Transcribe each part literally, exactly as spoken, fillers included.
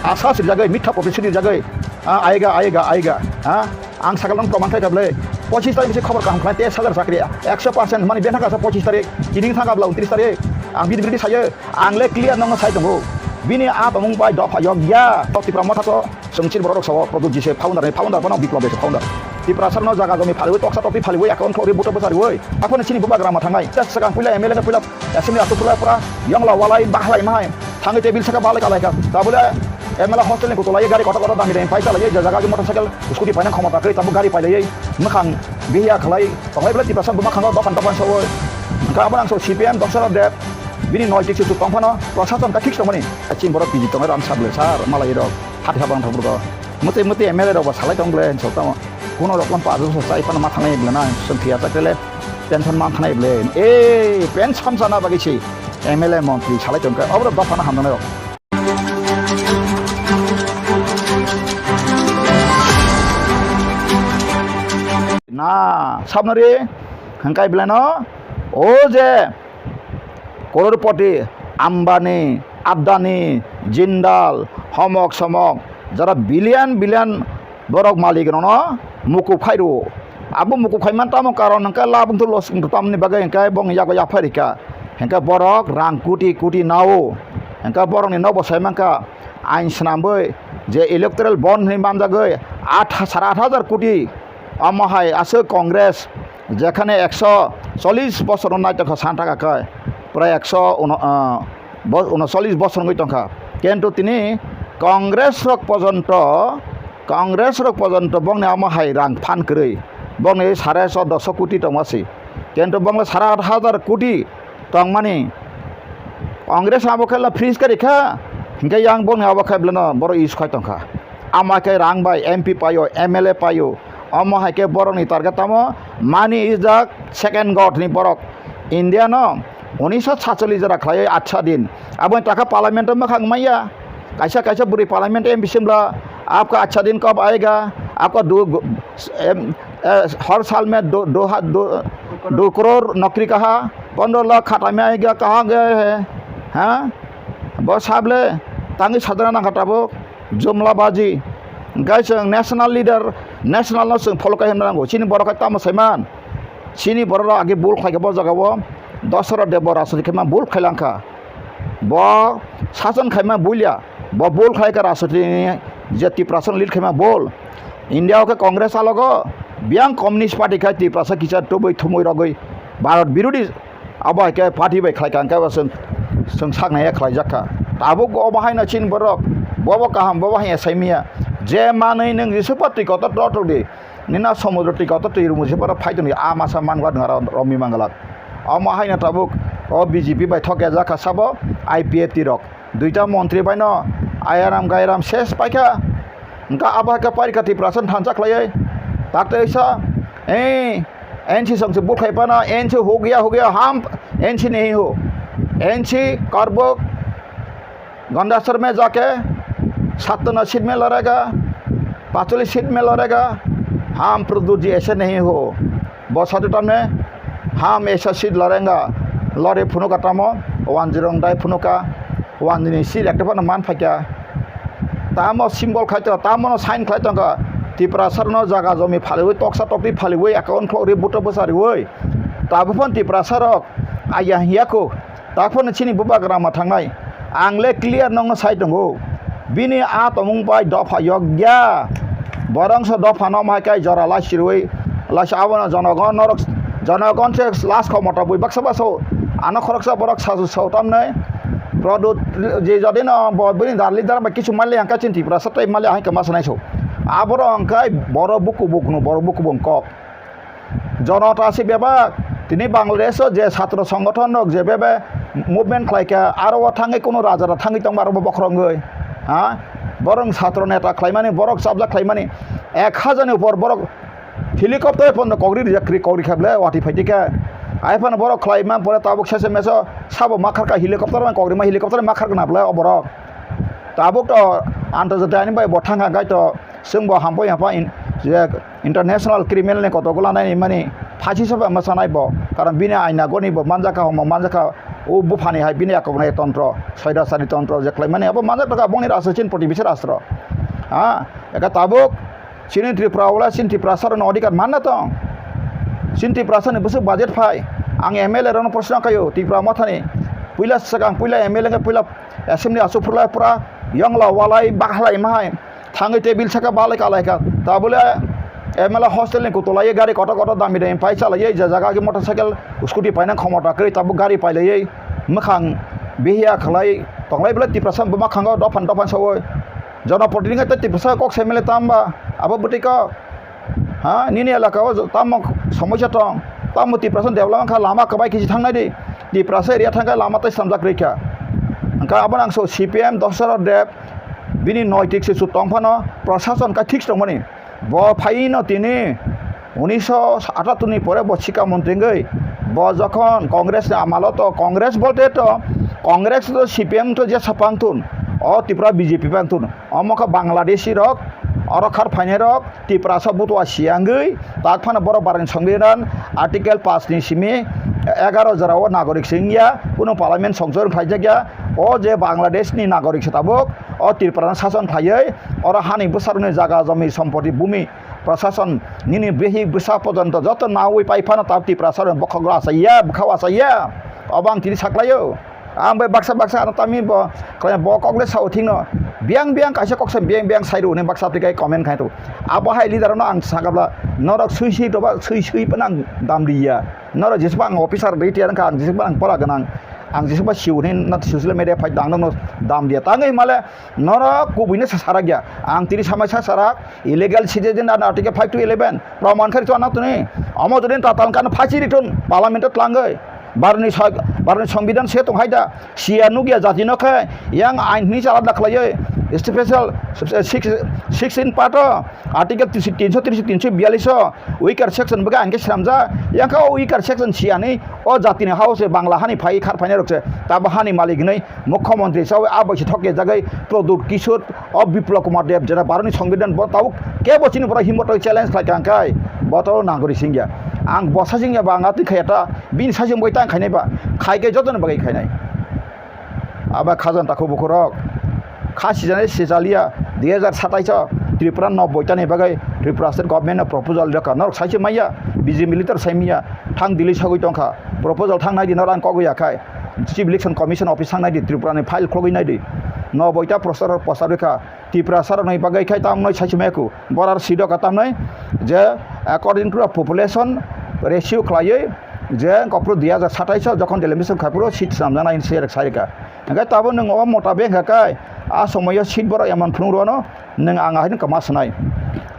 Asa sirjagwi, mitha protisruti rijagwi, ah, aiga, aiga, aiga, ah, ang sakal nang proman khai kable, pochis tarik bisi khobor kaham khlai, teis hajar chakri, ekso percent, mani ben thangka sa pochis tarik, tini thangka bla untris tarik, ang bini bini sayo, ang le clear nang sai tongo, bini a tongmung bai dopha yok ya, Tipra Motha so, Songchir borok rok sao, Pradyut ji se founder, founder bono Biplab se founder. Tiprasa no jaga jomi phaliwi, toksa tokti phaliwi, account khori buto bwsariwi. Aphano chini bubagra ma thangnai. Just sakang puila M L A ka puila assembly asu pura pura yongla walai bahalai mahai. Thangwi table saka balai kalai ka. Tabule M L A hostel ni kutulai gari kotor kotor dami dami paisa lai je jaga motorcycle scooty paina khomota kri tabu gari pailai. Makhang bihiya khalai. Tonglai bela Tiprasa buma khango dokan dokan sao. Ka abang so C P M dosara de. Bini noi tik su tongphano prosason ka fix tongmani. Chini borok P G tongnai ram sable sar malai rok. Hati habang thok burgo. Mute mute M L A rok ba salai tong ble, sok tamo. Kuno rok lam pa so sai pan ma thanai ble na, song thia ta kele. Pension ma thanai ble. E, pension sana bagi si. M L A montri salai tong ka. Obro ba pana hamdana rok. Na, sabnari, hangkai ble no. O je, Crorepati, Ambani, Adani, Jindal, homok somok, jara billion billion borok malik rokno mukup khai rwo. Abo mukup khai man tamo karon hwnkhe labung tu los tamni bagwi hwnkhe bong yago yaphai rikha. Hwnkhe borok rang kuti kuti nao. Hwnkhe borokni nobo sai mankha ain swnamwi je electoral bond hinwi manjagwi at, sara at hajar kuti. Omo hai aswk Congress, jekhane ekso chollish bosorno naitokha san thaka khe, prai ekso uno-, ah, bo-, unocholish bosor wngwi tongkha. Kintu tini Congress rok pojonto, Congress rok pojonto bongni omo hai rang phan kwrwi, bongni sare choddoso koti tongma si. Kintu bongni sara at hajar koti tongmani Congress abo khe la freeze kha rikha, hinkhe yang bongni abo khe beleno borok use khai tongkha. Ama khe rang bai M P paio, M L A paio, omo hai khe borokni target tamo, money is the second god ni borok. India no unisho satchollish jora khlaiwi acha din, aboni taka parliament o mwkhang manya. Kaisa kaisa bwrwi parliament M P sembla, "Aapka acha din kab aayega? Aapka du, em, eh, har saal mein do, do, do, do crore naukri kaha? Pondro lakh khata mein aayega, kaha gaya hai?" Ha? Bo sable tangwi sadana nangkha tabuk, jumla baji. Hwnkhe chwng national leader, national no chwng follow khai himna nango. Chini borok hai tamo saiman? Chini borok rok age bul khlaikha bo jaga o, Dasarath Debbarma rajniti khaima bul khailangkha. Bo sason khaima bulia, bo bul khlaikha rajniti ni je Tiprasa no lead khaima bul. India o khe Congress alogo biyang Communist Party khai Tiprasa kisa tubui thumui rogwi Bharat birodhi abo hai khe party bai khlaikha hwnkhe bo chwng, chwng saknai khlaijak kha. Tabuk obo haino chini borok, bobo kaham, bobo hai saimanya. Je manwi nwng Jisupha twi kotor totok di. Nina somudro twi kotor twi rwngmung se borok phai tongdi, a masa man gwa nwng aro romwi manglak. Omo haino tabuk o B J P bai thok ya jakha sabo I P F T rok. Duita montri baino ayaram gairam ses paikha. Hwnkha abo hai khe parikha Tiprasa no thansa khlaiwi. Takte wngsa, eh, N C songse bukhai phano, N C ho gaya, ho gaya, ham, N C nahi ho. N C karbuk, गंडासर में जाके सत्तानवे सीट में लड़ेगा, पचास सीट में लड़ेगा, हम प्रद्युत जी ऐसे नहीं हो। बहुत सारे टाइम में हम ऐसा सीट लड़ेगा, लड़े फुनु का टाइम, वन जीरो दाई फुनु का, वन जीरो सीट एक टाइम मान फाइका। Tamo symbol khai tongo, tamo no sign khlai tongo, Tiprasa no jaga jomi phaliwi, toksa tokti phaliwi, account khori, buto bwsa riwi. Tabuk phano Tiprasa rok, aya hiya kho, Taphano chini bubagra ma thangnai. Ang le clear nokno sai tongo. Bini a tongmung bai dopha yokya. Borok se dopha no mai kai jora laisirwi. Laisa abono jonogon norok, jonogon se last khomota bui baksa baso. Ano khoroksa borok sasu sau tamnai. Produ je jodi no bo bini dar leader ba kisu mali angka chin Tiprasa tai mali ahai kama sanai so. Aboro angkai boro buku bukno boro buku bung kok. Jonota se bebak, tini Bangladesh o je satro songothon rok je bebe movement khlai kha, aro o thangwi kuno raja rok thangwi tongma aro bo bokhorok wngwi, ha? Borok satro neta khlaimani, borok chapjak khlaimani, ek hajar ni upor borok helicopter phano kokri rijak kri kokri kha ble wati phai tikha. Ai phano borok khlaima pore tabuk sese meso sabo ma kharkha helicopter ma kokrima helicopter ma kharkha na ble o borok. Tabuk to antarjati ani bai bo thangkha gai to. Chwng bo hampoi hapha in-, je international criminal ni kotor gula nai mani phasi soba ma sanai bo, karon bini aina goni bo manjakha, homo manjakha, O buphani hai bini yakok nai tontro, soirasani tontro je khlaimani abo manjak taka bongni rastro chini protibisi rastro. Ha, eka tabuk chini Tripura wala chini Tripura saroni odhikar manna tong. Chini Tripura sani bwswk budget phai. Ang M L A rokno proshno khaio Tripura mothani. Puila swkang puila M L A wngkha puila assembly achuk phurlai pura yongla walai bahalai mahai. Thangwi tei bil saka balai kalai kha. Tabule M L A hostel ni kutulai gari kotor kotor dami dami pai chalai je jaga ke motorcycle scooty paina khomota kwrwi tabuk gari pailai mwkhang bihiya khalai tonglai bwle Tiprasa buma khango dophan dophan sawi. Jonoprotini khe tei Tiprasa kok se M L A tamba abo bwtwi kok. Ha, nini elaka o tamo somosya tong, tamo Tiprasa development kha lama kwbai kisi thangnai di. Tiprasa area thangkhe lama tei slamjak rikha. Hwnkhe abono ang so C P M Dosarot Deb bini noitik se su tong phano prosason kha thik tongmani. Bo phaino tini unisho atattur ni pore bo sikha montri wngwi bo jokhon Congress ni amalo to Congress bolte to Congress to C P M to jesa pangthun o Tripura B J P pangthun omo kha Bangladeshi rok oro khar phainai rok Tiprasa butua siya wngwi tak phano borok barani songbidan article paanch ni simi egaro jora o nagorik se wngya kunu parliament songchor phaijakya o je Bangladesh ni nagorik se tabuk o Tripura no sason khlaiwi oro hani bwsarokni jaga jomi sompoti bumi prosason nini behi bwsa pojonto joto nawi pai phano tab Tiprasa rokni bokhok rok achaiya bwkhao achaiya obo ang tini saklaio. Ang bai baksa baksa ano tami bo khlai bo kok le sao thikno biyang biyang kaisa kok sa biyang biyang sai rw hwnwi baksa twi kai comment khai rw. Abo hai leader no ang sakabla norok sui sui toba sui sui phano ang dam riya. Norok jesa ang officer retired wngkha ang jesa ang pora gwnang ang jesa siu hwnwi na social media phai dang no dam riya tangwi male norok kubui no sa sarak ya ang tini samai sa sarak illegal citizen and article five to eleven proman khai rw na tuni omo jodi tatal kan phachi rithun parliament o tlangwi. Barni sa-, barni songbidan se tong hai da. Siya nugya jati no khe yang ain hini chala da khlaiwi special six, sixteen part o article tinsho tris, tinsho biyalish o weaker section bwkha ain khe swnamjak. Yang khe o weaker section siya ni o jati ni ha o se Bangla hani phai khar phainai rok se tabo hani malik hinwi mukhyamantri sawi a bai se thok ya jagwi Pradyut Kishore o Biplab Kumar Deb jeta Bharat ni songbidan bo tabuk kebo chini borok himbo twi challenge khlai kha hwnkhe bo to nagori singya. Ang bo sasingya ba ang atwi khaya ta. Bini sasing bai tang khainai ba, khai khe jotono bagwi khainai. Aba khajan takhu bukhurok kha sijanai sijaliya dui hazar satais o Tripura nobboi tani bagwi Tripura state government no proposal rwkha norok saise maya B J P leader sai maya thang Delhi sagwi tongkha proposal thang naidi norok ang kogwi yakhai Chief Election Commission office thang naidi Tripura ni file khogwi naidi nobboi ta poster poster rwkha. Tiprasa rokni bagwi khai tamnoi saichimaiku borar sidok tamnoi je according to the population ratio khlaiwi je wngkha phuru dui hazar satais o jokhon delimitation khai phuru seat swnamjaknai hwnwi se rwk sai rwkha. Hwnkhe tabuk nwng o mota beng kha kai a somoio seat borok emon phunuk rwno nwng ang ahai kama swnai.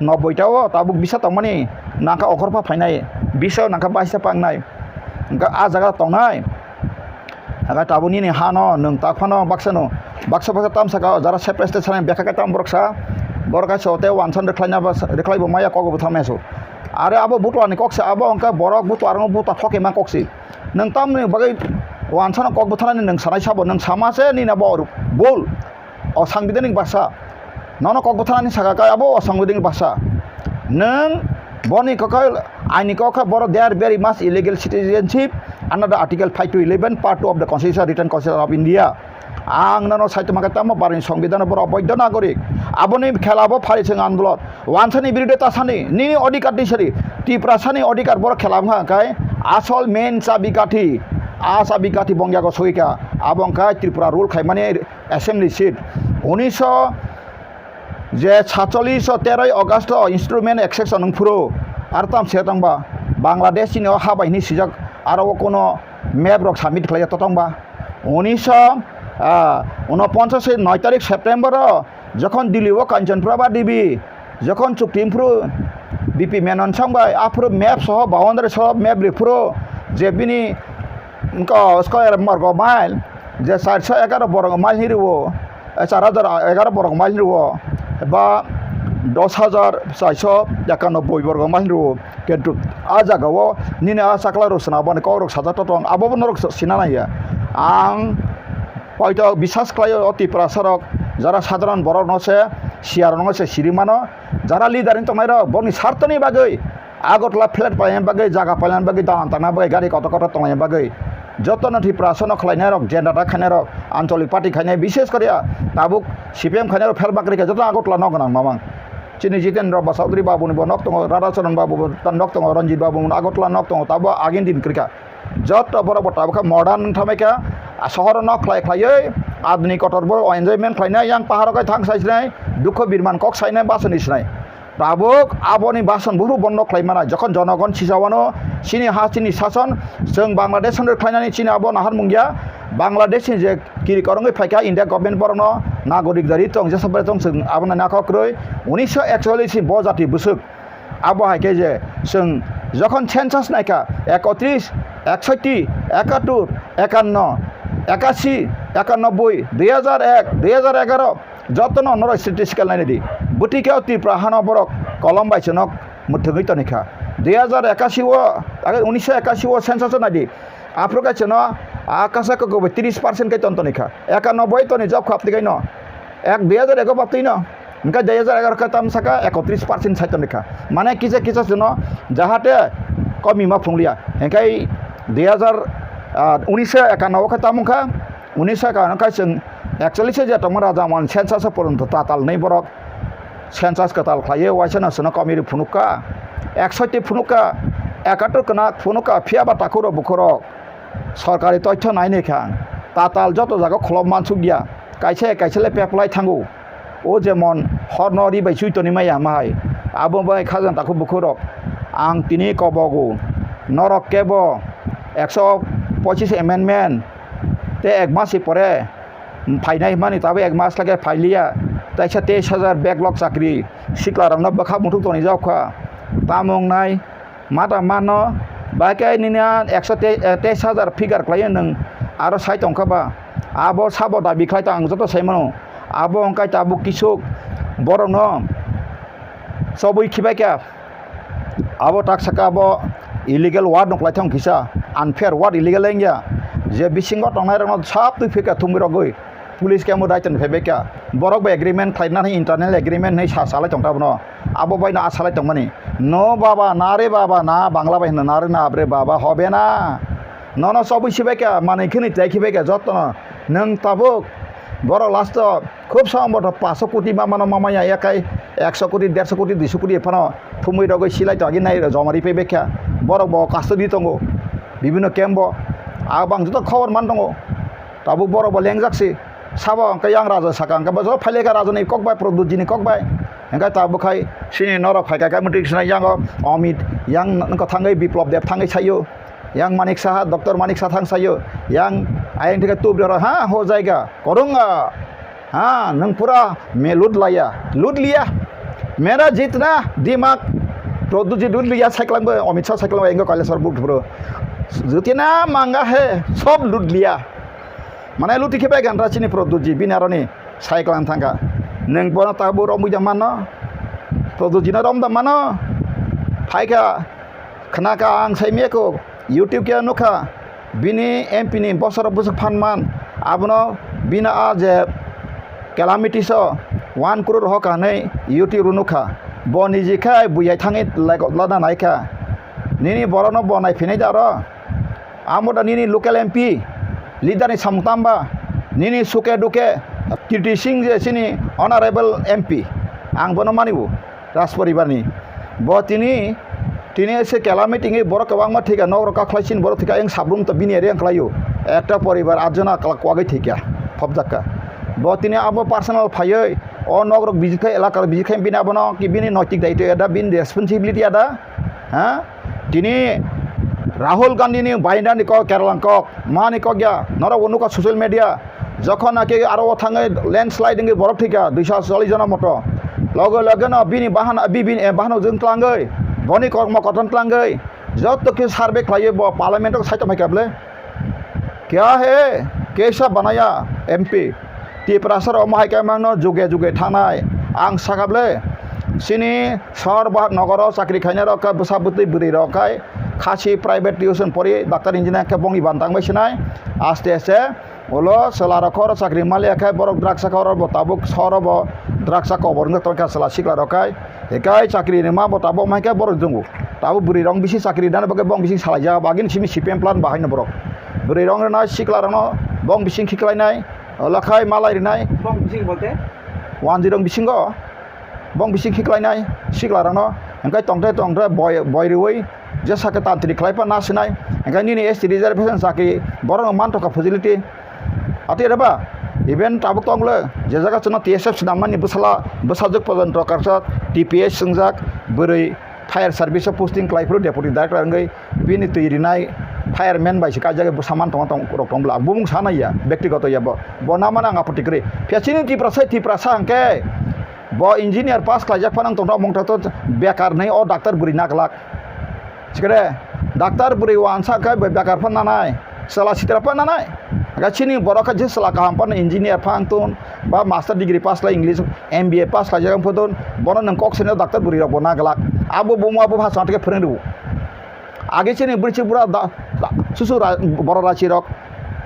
Nobboi ta o tabuk bisa tongmani nangkha okhorpha phainai bisa nangkha baisa pangnai hwnkhe a jaga tongnai. Hwnkhe tabuk nini hano nwng tak phano baksa no baksa baksa tam saka o jara separate state sanai bekha khe tam borok sa borok kaisa o tei wansa rwkhlaina ba rwkhlai bo maya kok bo thamnai su. Are abo butuani kok se abo hwnkhe borok butuarokno butua thokima kok se. Nwng tamni bagwi wansano kok bwtharnani nwng sanai sabo nwng sama se nini abo bol. O sangbidhanik basa. Nono kok bwtharnani saka khe abo o sangbidhanik basa. Nwng boni kokoi aini kok khe boro they are very much illegal citizenship under the article five to eleven part two of the constitution written constitution of India. Ang nono saitoma khe tamo barni songbidan borok oboidho nagorik. Aboni khela bo phari chwng andolon. Wansani birude tasani nini odhikar ni sari Tiprasani odhikar borok khela wngkha kai asol main chabi kathi. A chabi kathi bongyago soika abo wngkha Tripura rule khaimani assembly seat. Unisho je satchollish o teroi August o instrument exception wng phuru ar tam se tongba Bangladesh chini o ha bai hini sijak aro o kono map rok submit khlai totongba. Unisho unoponchas noi tarik September o jokhon Delhi o Kanchanpura ba Devi jokhon chukti phuru B P Menon song bai aphuru map soho boundary soho map riphuru je bini wngkha square borgo mile je charso egaroh borgo mile hinwi rwo, eh, char hajar egaroh borgo mile hinwi rwo, ba dos hajar charso ekanobboi borgo mile hinwi rwo, kintu ah jagao nini ah chakla rok swnam boni kok rok sajak totong abo bo norok sina naiya. Ang poito bisas khlaio o Tiprasa rok jara sadharon borok no se siya rok no se siri mano, jara leader wng tongnai rok boni sartoni bagwi Agartala flat paina bagwi jaga paina bagwi dalan tangna bagwi gari kotor kotor tonglaina bagwi Jotono Tiprasa no khlainai rok, jendata khainai rok, ancholik party khainai, bishes kore tabuk C P M khainai rok phelbak rikha, joto Agartala no gwnang mamang. Chini Jitendra Ba Chaudhary babu ni bo nok tongo, Radhacharan babu bo ta nok tongo, Ranjit babu bo Agartala nok tongo, tabo agin din krikha. Joto borok bo tabuk kha modern wngthamai kha, sohor no khlai khlaiwi adhunik kotor bo enjoyment khlainai, yang paharo kai thang sai sinai, dukho birman kok sainai, basoni sinai. Tabuk aboni bason buphuru bondo khlai mana, jokhon jonogon sijawano chini ha chini sason, chwng Bangladesh hwnwi khlainani chini abo naharmung ya. Bangladesh ni je kiri korongwi phaikha India government borokno nagorik dari tong jesa bai tong chwng abono nakhok kwrwi. Unisho ekchollish ni bo jati bwswk abo hai khe je chwng jokhon census naikha ekotris, eksotti, ekattur, ekanno, ekasi, ekannoboi, dui hajar ek, dui hajar egaroh, Jotono norok statistical nainai di. Bwtwi khe o Tripura hano borok kolom bai chwng mwthwngwi toni kha. Dui hajar ekasi o, age unisho ekasi o census o nai di. Aphuru khe chwng a kasa kwkwi bai tris percent khe ton toni kha. Ekanoboi toni job khap tigai no. Ek dui hajar ego baptwi no. Hwnkhe dui hajar egaroh khe tam saka ekotris percent sai toni kha. Mane kisa kisa chwng jahate komi ma phungliya. Hwnkhe dui hajar, ah, unisho ekano o khe tam wngkha. Unisho ekano khe chwng actually se je tongma raja mon census o poronto tatal nei borok census kwtal khlaiwi waisa no chwngno komiri phunukha, eksotti phunukha, ekattur kwnak phunukha, phiya ba takhuk rok bukhuk rok sorkari toithyo nai nai kha tatal joto jaga kholop mansukya, kaisa kaisa le peplai thango. O jemon horno ri bai chui toni maya hama hai, abo bai khajang takhuk bukhuk rok. Ang tini kobogo, norok kebo ekso pochis amendment te ek mas ni pore phainai hwnmani, tabuk ek mas lage phailiya, taisa teis hajar backlog chakri sikla rokno bwkha muthuk toni jao kha, tamo wngnai. Mata mano, bai khe nini a ekso te-, eh, teis hajar figure khlai nwng aro sai tong kha ba? Abo sabo dabi khlai tong, ang joto sai mano. Abo wng kha tabuk kisuk borokno chobwi khibai kha. Abo tak saka abo illegal word no khlai thang kisa, unfair word illegal wngya. Je bisingo tongnai rokno sab twi phika thumwi rogwi. Police khe omo daitwno phaibai kha. Borok bai agreement khlaina hwnwi internal agreement hwnwi sa salai tong ta bono. Abo bai no a salai tongmani. No baba, na re baba, na Bangla bai hwno, na re na bre baba, hobe na. Nono chobwi sibai kha, manwi khini tai khibai kha jotono. Nwng tabuk borok last o khub samboto paso koti ma mano ma maya, yakai ekso koti, derso koti, duiso koti phano thumwi rogwi silai to agi nai joma ri phaibai kha. Borok bo custody tongo bibhinno camp o. Abang joto khobor man tongo. Tabuk borok bo lengjak se. Sabo hwnkhe yang raja saka hwnkhe bo joto phailai kha raja ni kok bai, Pradyut ji ni kok bai. Hwnkhe tabuk khai chini norok phai kha, khe mwtwi swnai yang o Amit, yang wngkha thangwi Biplop Deb thangwi saio. Yang Manik Saha, Doctor Manik Saha thang saio. Yang ayang thike tubri oro, ha, ho jaiga, korunga. Ha, nwng pura me lut laya, lut liya. Mera jitna dimak, Pradyut ji lut liya, sai kwlangbo, Amit Shah sai kwlangbo, engo Kailasor buk bro. Jitina manga he, sob lut liya. Mane luti khe bai gantra chini Pradyut ji bini aroni sai klang thangkha. Nwng bono tabuk romwi da mano? Pradyut ji no rom da mano? Phaikha, khna kha ang sai meko YouTube khe nukha. Bini M P ni bosor bwswk phan man. Abono bini a je calamity so one crore hoka hinwi YouTube o nukha. Bo niji khai buya thangwi laigo lana naikha. Nini borokno bo naiphinai da aro? Amo da nini local M P, leader ni samung tamba, nini suke duke, Kirti Singh je chini honorable M P, ang bono manibo, Raj poribar ni. Bo tini, tini se calamity wngwi borok kwbangma thika, nok rok kakhlai chini borok thika, ayang sabrum to bini area wngkhlaio. Ekta poribar atjona kwlak kwagwi thika, phobjakka. Bo tini abo personal phaiwi, o nok rok visit khai, elaka rok visit khai, bini abono ki bini noitik daitw ada, bini responsibility ada, ha? Tini Rahul Gandhi ni bainani kok, Kerala ni kok, mani kok ya, norok bo nukha social media, jokhon naki aro o thangwi landslide wngwi borok thika, duiso chollish jona moto. Loge loge no bini bahan, bi-, bini, eh, bahan ujung tlangwi, boni kormo koton tlangwi, joto khe survey khlaiwi bo parliament o sai tongphai kha bwle. Kya he? Kesa banaya M P? Tiprasa rok omo hai khe mangno juge juge thangnai. Ang sakha bwle, chini sohor ba nogoro chakri khainai rok khe bwsa bwtwi bwrwi rok khai khasi private tuition pori doctor engineer khe bongni ban tangbai sinai. Aste aste ulo chwla rok khoro chakri maliya khe borok drugs sakha, oro bo tabuk sohoro bo drugs sakha, obor wngkha tongkha chwla sikla rok khai. Hikai chakri ni ma bo tabuk mai khe borok dungo. Tabuk bwrwi rok bisi chakri dana bagwi bong bisi salai jak bagwi simi C P M plan bahai no borok. Bwrwi rong rwnai, sikla rokno bong bising khiklainai, ola khai malai rwnai. Bong bising bolte? Wanjwi rong bisingo bong bising khiklainai sikla rokno. Hingke tongte tongte boi, boi rwui jesa khe tantri khlai pa na sinai. Hingke nini S T reservation chakri borok no man thokha facility. Ati reba, even tabuk tong le, je jaga chwngno T S F swnam nani bwsala, bwsajwk pojonto karsa T P S swngjak, bwrwi fire service o posting khlai phuru deputy director wngwi bini twi rinai fireman bai se kaijak bwsa man tongma tong rok tong bwla. Bumung sana ya, bektigoto ya bo. Bo namani ang apoti kwrwi. Phiya chini Tiprasa, Tiprasa hwnkhe bo engineer pass khlaijak phano wng tongthoka mungthok to bekar nai o doctor bwrwi naglak. Sikere, doctor bwrwi wansa khe bai bekar phan nanai, chwla sitra phan nanai. Aga chini borok khe je chwla kaham phano engineer phan tun, ba master degree pass khlai English M B A pass khlaijak wng phan tun, bono nwng kok sene doctor bwrwi rok bo naglak. Abo bumo abo bhasha thike phwrwng rw. Age chini bwrwi chwk bura da, da, susu ra, borok rachi rok.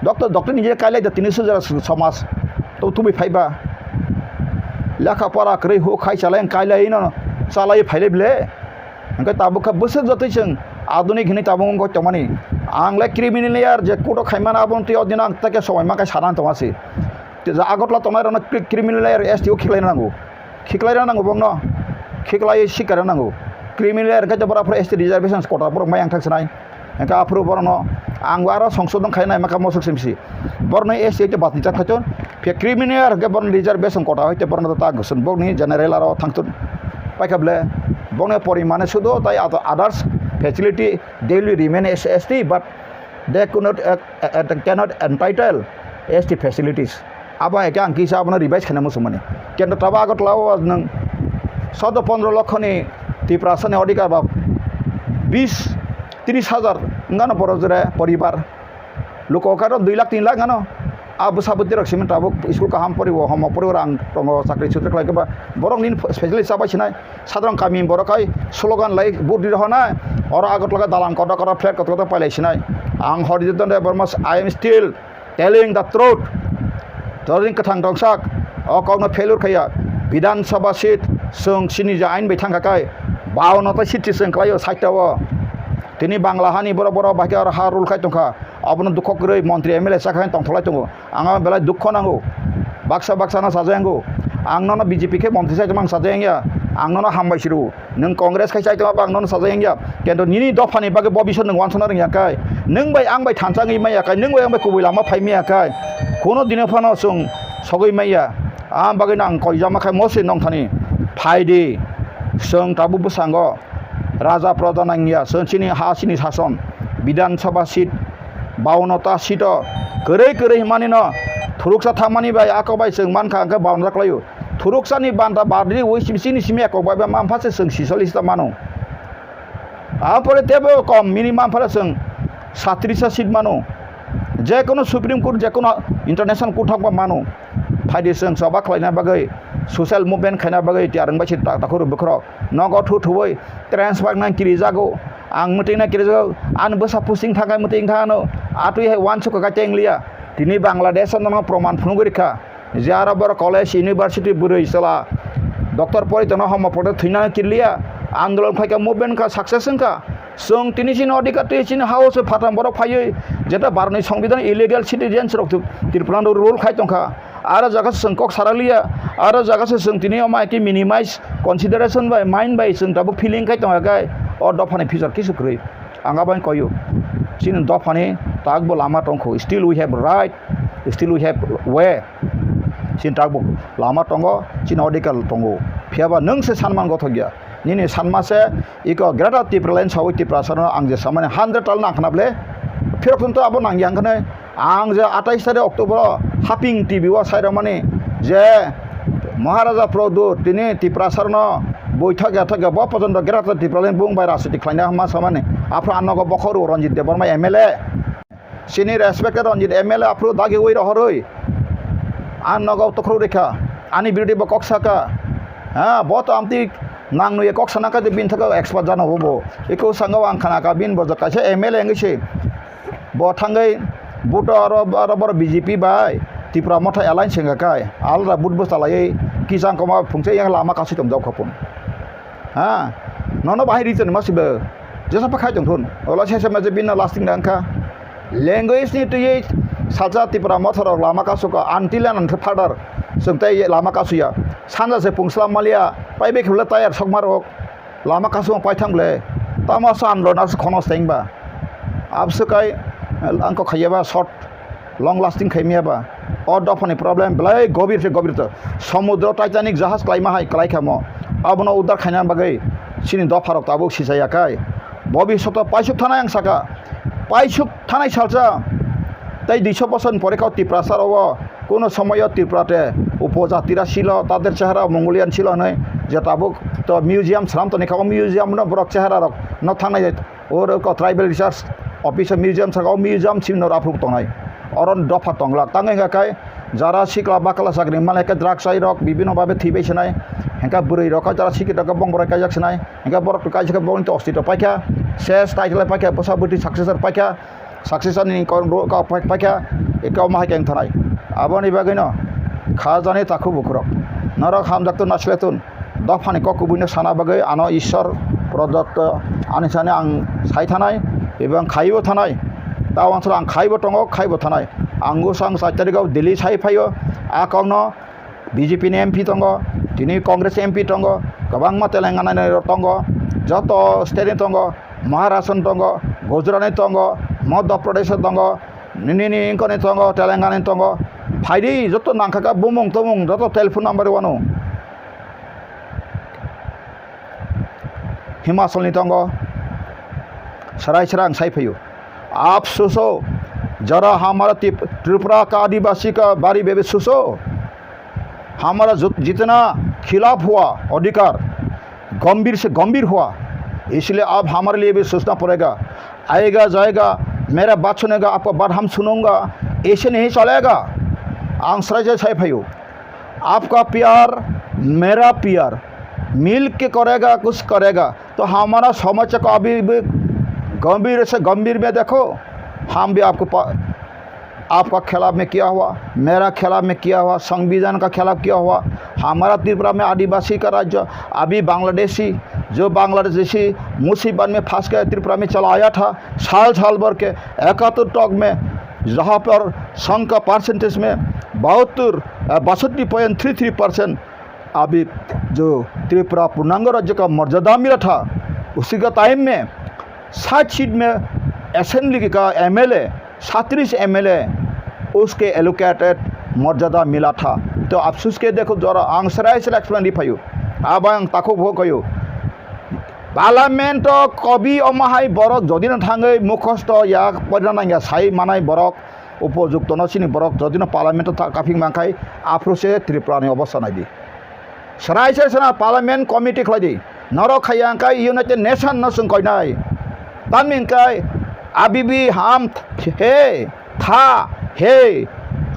Doctor, doctor ni je kailai da tini sujara somaj. To tubui phaiba. Lekha pora kwrwi hu khai chalai kailai no chalai phailai ble. Hingke tabuk khe bwswk jotoi chwng adunik hinui tabuk wngwi tongmani. Ang le criminal layer je court o khaimani aboni twi o dino ang tei khe somoi ma khe sana tongma se. Tei je Agartala tongnai rokno cri-, criminal layer S T o khiklaina nango. Khiklaina nango bongno. Khiklaiwi sikarna nango. Criminal layer khe borok aphuru S T reservation quota borok mai ang thak sinai. Hingke aphuru borokno ang aro songsodon khaina naima kha mosok simsi. Borokno S T hai khe batijak khaito. Phiya criminal hwnkhe borokni reservation quota hai khe borokno ta gosong borokni general aro thangtun. Paikha ble borokni porimane sudo tai ato others facility they will remain as S T, but they could not, uh, uh, cannot entitle S T facilities. Abo hai khe ang kisa abono revise khaina muchungmani. Kendo tabo Agartala o nwng sodo pondro lokhoni Tiprasani odhikar ba bis tris hajar wngano borok jora poribar. Luko karo dui lakh tin lakh wngano. A bwsa bwtwi rok simi tabuk school kaham poriwo, homo poriwo, rang tongo, chakri chukri khlai khe ba borok nini specialist chabai sinai. Sadrong kami borok hai slogan lai vote ri rohonai. Oro Agartala dalam kotor kotor flat kotor kotor pailai sinai. Ang Horijoton Debbarma, I am still telling the truth. Toring kwthang tongsak, o kokno failure khaiya. Bidhan Sabha seat, chwng chini je ain bai thangkha kai, bawanno ta seat se chwng khlaio side o. Tini Bangla hani borok, borok bahai khe oro ha rule khai tongkha. Abono dukho kwrwi montri M L A chakha tongtholai tongo. Ang belai dukho nango. Baksa baksa no sajai ango. Ang nono B J P khe montri sai tongma ang sajai angya. Ang nono hambai siro. Nwng Congress khai chai tongma bang nono sajai wngya. Kento nini dophani bagwi bo bisor nwng wansukna rwngya kai. Nwng bai ang bai thansa wngwi maya kai, nwng bai ang bai kubui lama phai maya kai. Kuno dino phano chwng sogwi maya. Ang bagwino ang koijama khai mostly nongthani. Phaidi. Chwng tabuk bwskango raja proja nangya. Chwng chini ha chini sason. Bidhan Sabha seat. Bawanno ta seat o. Kwrwi kwrwi hwnmani no. Thuruksa thangmani bai ako bai chwng mankha hwnkhe bawanno ta kwlaio. Thuruksani banta bardi wi simi chini simi ekok bai ba mampha se chwng sisolista mano. Apore tebo kom minimum phara chwng satrisa seat mano. Jekono Supreme Court, jekono International Court thangba mano. Phaidi chwng choba khlaina bagwi, social movement khaina bagwi tiyar wngbai se ta-, takhurok bukhurok. Nogo thu thuwi transfer nang kirijago. Ang mwtwina kirijago. Ani bwsa posting thangai mwtwi wngkha ano. Atwi hai uansukha kha tei wngliya. Tini Bangladesh o nono proman phunugwi rikha. Je aro borok college, university bwrwi chwla doctor pori tongno homo pore thwinani kirliya, andolon khlaikha, movement kha, success wngkha. Chwng tini chini odhikar twi chini house phatam borok phaiwi jeta Bharatni Songbidan illegal citizens rok Tripura no rule khai tongkha. Aro jaga se chwng kok saraliya, aro jaga se chwng tini omo hai khe minimize consideration bai mind bai chwng tabuk feeling khai tongkha khe o dophani future kisu kwrwi. Ang abo hai koyo. Chini dophani takbo lama tongkho. Still we have right, still we have way. Chini takbo lama tongo, chini odhikar tongo. Phiyaba nwng se sanman gothok ya. Nini sanma se iko Greater Tipraland sawi Tiprasano ang je samani hundred tal nang khna ble. Phirok tun to abo nang yang khne. Ang je atais tarik October o Haping T V o sai rwmani je Maharaja Pradyut tini Tiprasarno boithak yathak ya bo pojonto Greater Tipraland bung bai rajniti khlaina hwnma samani. Aphuru ang nogo bokhoro Ranjit Debbarma M L A. Chini respected Ranjit M L A aphuru dagiwi rohorwi ang nogo tukhro rikha. Ani birodhi bo kok saka. Ha, bo to amtwi nang nuye kok sana kha je bini thaka expert jana bo. Iko sanga ang khana kha bini bo kaisa M L A wngwi se. Bo thangwi vote aro, aro boro B J P bai Tipra Motha alliance wngkha kai, alada vote bwsa laiwi kisang koma phungsa yang lama kasui tong jao kha phun. Ha? Nono bahai reason ma sibo. Jesa pa khai tong thun. Ola sesa ma je bini lasting da wngkha. Language ni twi salsa Tipra Motha rok lama kasukha, until and until further chwng tei lama kasuya. Sanja se pungslam maliya, paibai khe bwle tayar sokma rok lama kasukma paithang bwle. Tamo sa andro na se khono stengba. Absukai angko khayaba short long lasting khaimiyaba. O dophani problem belai gobir se gobir to. Somudro Titanic jahaj klaima hai klai khamo. Abono udar khaina bagwi chini dopharok tabuk sichaya kai. Bobishoto paisuk thanai ang saka. Paisuk thanai salsa. Tei duiso bosor ni pore kau Tiprasa rok o kuno somoyo Tripura te upojatira silo, tader chehara Mongolian silo hinui je tabuk to museum swnam toni kha, o museum no borok chehara rok no thangnai. Oro ko tribal research office museum saka, o museum simi no aphuru tongnai. Oro dopha tonglak. Tangwi hwnkha khe jara sikla bakla chakri mane khe drugs chai rok bibino babe thwibai sinai. Hwnkha bwrwi rok khe jara sikla rok bong borai kaijak sinai. Hwnkha borok to kaisa khe bongni to ostito paikha. Ses title paikha, bwsa bwtwi successor paikha. Successor ni kok ro-, kok pai-, paikha, eko ma hai keng thanai. Aboni bagwi no kha jani takhu bukhurok. Norok hamjak tun na sle tun. Dophani kok kubui no sana bagwi ano Ishwar prodotto ani sani ang sai thanai, ebong khaibo thanai. Ta wansuk ang khaibo tongo, khaibo thanai. Ang usang char tarikh o Delhi sai phaio, a kok no B J P ni M P tongo, tini Congress M P tongo, kwbangma Telangana ni rok tongo, joto state ni tongo, Maharashtra ni tongo, Gujarat ni tongo, Madhya Pradesh ni tongo, nini ni wngkoni tongo, Telangana ni tongo. Phaidi joto nangkha kha bumung tumung joto telephone number wano. Himachal ni tongo, sarai sara ang sai phaio. Afsus ho, jara hamara Tip-, Tripura ka adivasi ka bari bebe suso. हमारा जो-, जितना खिलाफ हुआ अधिकार गंभीर से गंभीर हुआ, इसलिए अब हमारे लिए भी सोचना पड़ेगा। आएगा जाएगा, मेरा बात सुनेगा, आपका बात हम सुनूंगा, ऐसे नहीं चलेगा। Ang srai srai sai phaio. आपका प्यार, मेरा प्यार, मिल के करेगा, कुछ करेगा। तो हमारा समस्या को अभी भी गंभीर से गंभीर में देखो, हम भी आपको पा-, आपका खिलाफ में किया हुआ, मेरा खिलाफ में किया हुआ, संविधान का खिलाफ किया हुआ, हमारा त्रिपुरा में आदिवासी का राज्य, अभी बांग्लादेशी, जो बांग्लादेशी मुसीबत में फंस गए, त्रिपुरा में चला आया था, साल साल भर के इकहत्तर तक में, जहाँ पर संघ का परसेंटेज में बहत्तर, अ, बासठ पॉइंट थ्री थ्री परसेंट अभी जो त्रिपुरा पूर्णांग राज्य का मर्यादा मिला था, उसी का टाइम में साठ सीट में असेंबली का एमएलए, सैंतीस एमएलए उसके एलोकेटेड मर्यादा मिला था। तो अफसोस के देखो जरा ang srai srai explain di phaio. Abang takho bho kayo. Parliament o kobi omahai borok jodi no thangwi mukhosto ya porina nangya sai manai borok. Upojuktono chini borok jodino parliament-o ta-, kaphik mankhai, aphuru se Tripura ni obostha naidi. Srai se sena parliament committee khlai di. Norok khaiya hwnkhe United Nation no chwng koinai. Tamni hwnkhe अभी भी हम th-, है, था, है,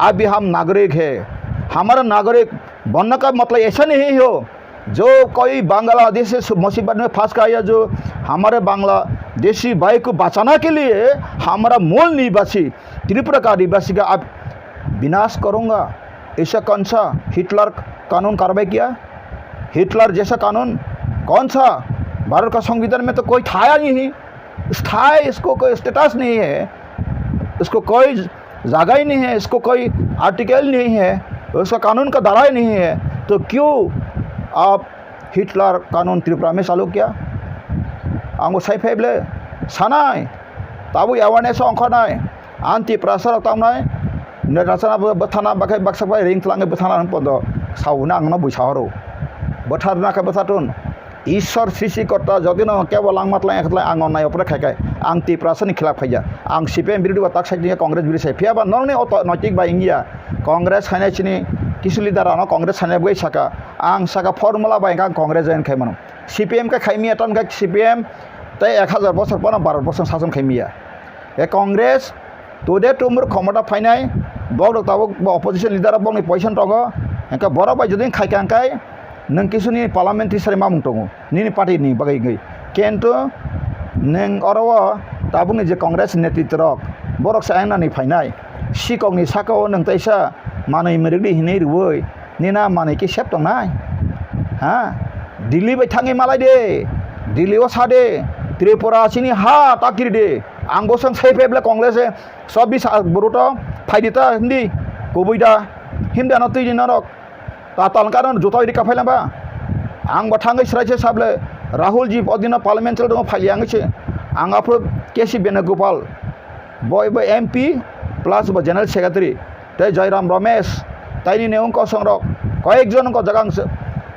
अभी हम नागरिक है। हमारा नागरिक बनने का मतलब ऐसा नहीं हो। जो कोई बांग्लादेशी से मुसीबत में फंस गया, जो हमारे बांग्लादेशी भाई को बचाने के लिए हमारा मूल निवासी त्रिपुरा का आदिवासी का आप विनाश करूंगा, ऐसा कौन सा हिटलर कानून कार्रवाई किया? हिटलर जैसा कानून कौन सा? भारत का संविधान में तो कोई था ही नहीं। स्थायी इसको कोई स्टेटस नहीं है, इसको कोई जगह ही नहीं है, इसको कोई आर्टिकल नहीं है, उसका कानून का धारा ही नहीं है, तो क्यों आप हिटलर कानून त्रिपुरा में चालू किया? Ang bo sai phai ble sanai, tabuk awareness ongkhornai, anti prasarok tamnai, nirachana bwthana bakhai baksa bai ring tlangai bwthana hwn pondo sauna ang no bui sahoro. Bwtharna khe bwthartun. Ishwar srishti korta jodi no kebo langma tlai ekha tlai ang onnai opore khai khai ang Tiprasa ni khilap khaiya. Ang C P M birodhi ba tak sai tongya, Congress birodhi sai. Phiya ba norok ni oto noitik bai wngya. Congress khainai chini kisu leader ano Congress khainai bwgwi saka. Ang saka formula bai ang Congress join khai mano. C P M khe khai miya ton khe C P M tei ek hazar bosor pono Bharat borsong sason khai miya. E Congress today tomorrow khomota phainai, borok rok tabuk bo opposition leader rok bokni position tongo, hwnkhe borok bai jodi khai kha hwnkhe nwng kisu nini parliamentary sari mamung tongo nini party ni bagwi wngwi, kintu nwng oro o tabukni je Congress netritwa rok borok se ayang nani phainai, sikok ni saka o nwng teisa manwi mwrwk di hinwi rwui nini a manwi khe sep tongnai? Ha? Delhi bai thangwi malai de, Delhi o sa de, Tripura chini ha ta kiri de. Ang bo swng sai phai bwle Congress e, so bisa buru to phai di ta hindi, kubui da, hindi ano twi di norok. Ta talka no juta idi kaphai lamba. Ang bo thangwi srai se sable Rahul ji odino parliament chal dongo phai yang se. Ang aphuru K C Venugopal, bo, bo M P plus bo General Secretary. Tei Joyram Ramesh, tei nini wngkha kosong rok, koyek jon wngkha jaga ang se,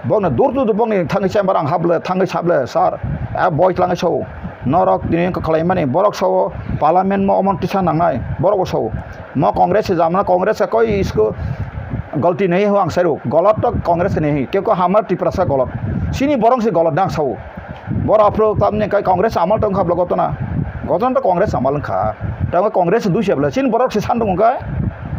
bokno dur dur bokni thangwi chamber ang hable, thangwi sable, sir, a boi tlangwi sao, norok tini wngkha khlaimani, borok sao, parliament mo omo tisa nangnai, borok bo sao, mo Congress se jamna, Congress se koi isko galti nahi ho ang sairo, golot to Congress se nahi, keko hamar Tiprasa golot, sini borok se golot dang sao. Borok aphuru tamni kai Congress amal tong kha bla gotona. Gotona to Congress amal wng kha. Tamo Congress dui se bla. Chini borok se san tong kha.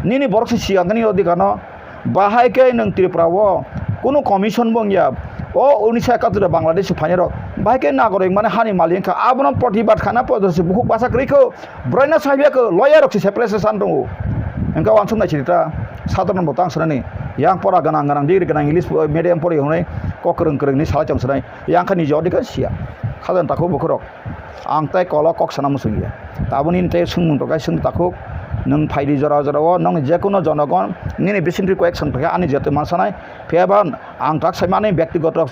Nini borok se siang kani odikar no. Bahai khe nwng Tripura o kunu commission bo wngya. O unisa ekatur Bangladesh phainai rok. Bahai khe nagorik mane hani malik wngkha. Abono protibad khana podo se bukhuk basa kwrwi kho. Broino saibya khe lawyer rok se separate se san tongo. Wngkha wansuk nai chirita. Sadharno bo tang sanani. Yang pora ganang ganang, degree ganang, English medium pori hwnwi kok kwrwng kwrwng ni salai tong sanai. Yang kha niji odikar siya. Khajang takhuk bukhurok. Ang tei kolo kok sana muchungya. Taboni tei swngmung tokai swng takhuk. Nwng phaidi jora jora o nwng jekuno jonogon nini bisingtwi koyek swng tongkha ani jotoi mansanai. Phiya ba ang tak saimani byaktigoto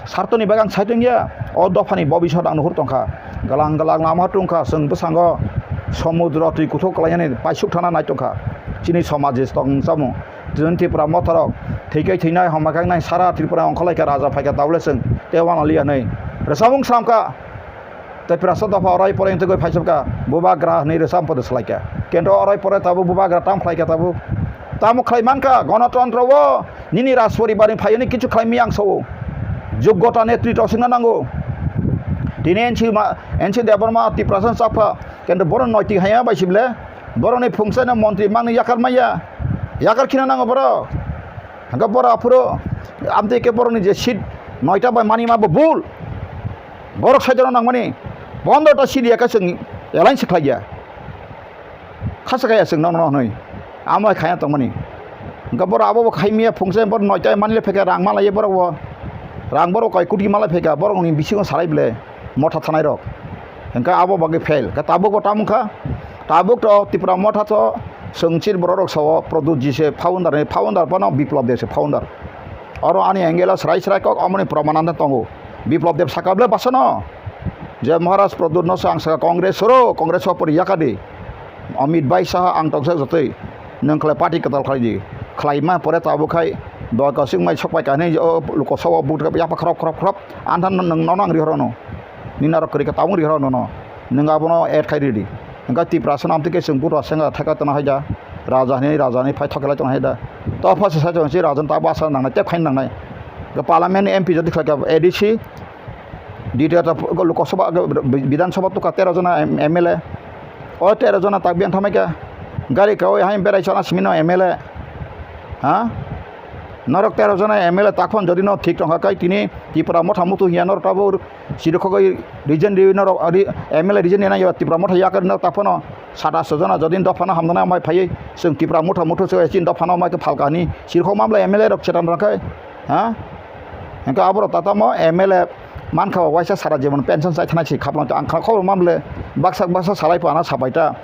sartoni bagwi ang sai tongya. O dophani bobisot ang nuhur tongkha. Galang galang lama tongkha swng bwsango somudro twi kuthuk kwlainani paisuk thana nai tongkha. Chini somaji tong chamung. Chini Tripura motharok thwikai thwinai homai khanai sara Tripura ongkhorlaikha raja phaikha tabule chwng tei wanaliya hinwi rwchapmung slamkha. Tei Tiprasa dopha orai pore wngtwi goi phaisapkha bubagra hinwi rwchapmung podo swlaikha. Kento orai pore tabuk bubagra tam khlaikha tabuk. Tamo khlai mankha Ganatantro o nini Rajporibarni phaiwi kichu khlai miyang sao. Jogota netri tosingna nango. Tini N C ma, N C Debbarma Tiprasa chapha. Kento bono noitik haiya bai sible. Borokni phungsaino montri mangni yakar maya. Yakar khina nango borok. Hwnkhe borok aphuru amtwi khe borokni je seat noita bai manima bo bul. Borok saitorno nangmani pondro ta seat yakhe chwng alliance khlaiya. Khasa kaya chwng nono hwnwi. Amo hai khaya tongmani. Hwnkhe borok abo bo khai maya phungsa borok noita manle phekha rang malaiya borok bo. Rang borok koi kuti malai phekha borokni bisingo salai ble. Motha thanai rok. Hwnkhe abo bagwi fail. Khe tabuk bo tamo wngkha? Tabuk to Tipra Motha to chwng chini borok rok sao Pradyut ji se founder ni, founder phano Biplab Deb se founder. Oro ani angle o srai srai kok omoni proman ano tongo. Biplab Deb saka ble bwsano je Maharaj Pradyut no se ang saka Congress soro, Congress o pori yakadi. Amit Bhai Saha ang tongsa jotoi. Nwng khlai party kwtal khlai di. Khlai ma pore tabuk khai doi kasing mai sok pai kani o luko sao buk yapha khrop khrop khrop. Anthan nwng nono ang rihoro no. Nini aro kwrwi kha tabuk rihoro nono. Nwng abono add khai ridi. Hwnkhe Tiprasa no amtwi khe chwng buto senga theka tongna hai da. Raja hinwi raja hinwi phai thokelai tongna hai da. To pha se sai tong si raja no tabuk asa nangnai tei phaina nangnai. Hwnkhe parliament ni M P jodi khlai kha A D C, D T O ta Lok Sabha, Bidhan Sabha tuka tero jona M L A. O tero jona tak biyang thamai kha. Gari kawi hai berai chana simi no M L A. Ha? Norok tero jona M L A takhon jodi no thik tongkha kai tini Tipra Motha mutu hiya norok tabuk siri khogoi region di norok ari M L A region ni nai Tipra Motha yakar no taphano satash jona jodi dopha no hamdana mai phai chwng Tipra Motha mutu se chin dopha no mai khe phalka ni siri khok mamla M L A rok chetan rok khai. Ha? Hingke aborok tatamo M L A mankha waisa sara jibon pension chai thanai si khaplang ang khorok mamle baksa baksa salai pho ano sapai ta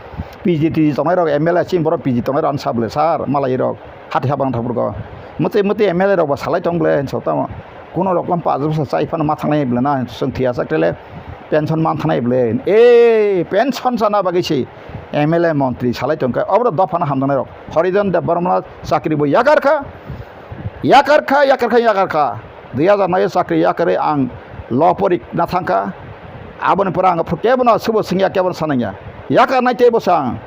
P G T G tongnai rok M L A chini borok P G tongnai rok ano sable sar malai rok hati habang thapurgo mwtwi mwtwi M L A rok bo salai tong ble hinso tamo kuno rok lam pass bwsa chai phano ma thangnai ble na chwng thia sak tele pension man thanai ble e pension sana bagwi si M L A montri salai tongkha oborok dophano hamjaknai rok Horijan Debbarma chakri bo yakar kha. Yakar kha, yakar kha, yakar kha. Dui hajar noi o chakri yakarwi ang lo pori na thangkha. Aboni pore ang kebono subo singya, kebono sanangya. Yakar nai teibo sang.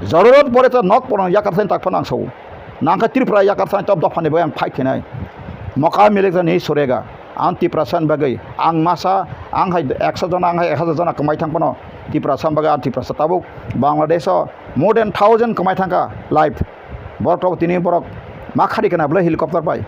Jorurot pore to nok pono yakar thani tak phano ang sao. Nangkha Tripura yakar thani top dophani bai ang fight khainai. Moka milik ni surega. Ang Tiprasa ni bagwi ang masa ang hai ekso jona, ang hai ek hajar jona kwmai thang phano Tiprasa ni bagwi ang Tiprasa tabuk Bangladesh o more than thousand kwmai thangkha life. Borok tabuk tini borok ma khari khna bwle helicopter bai.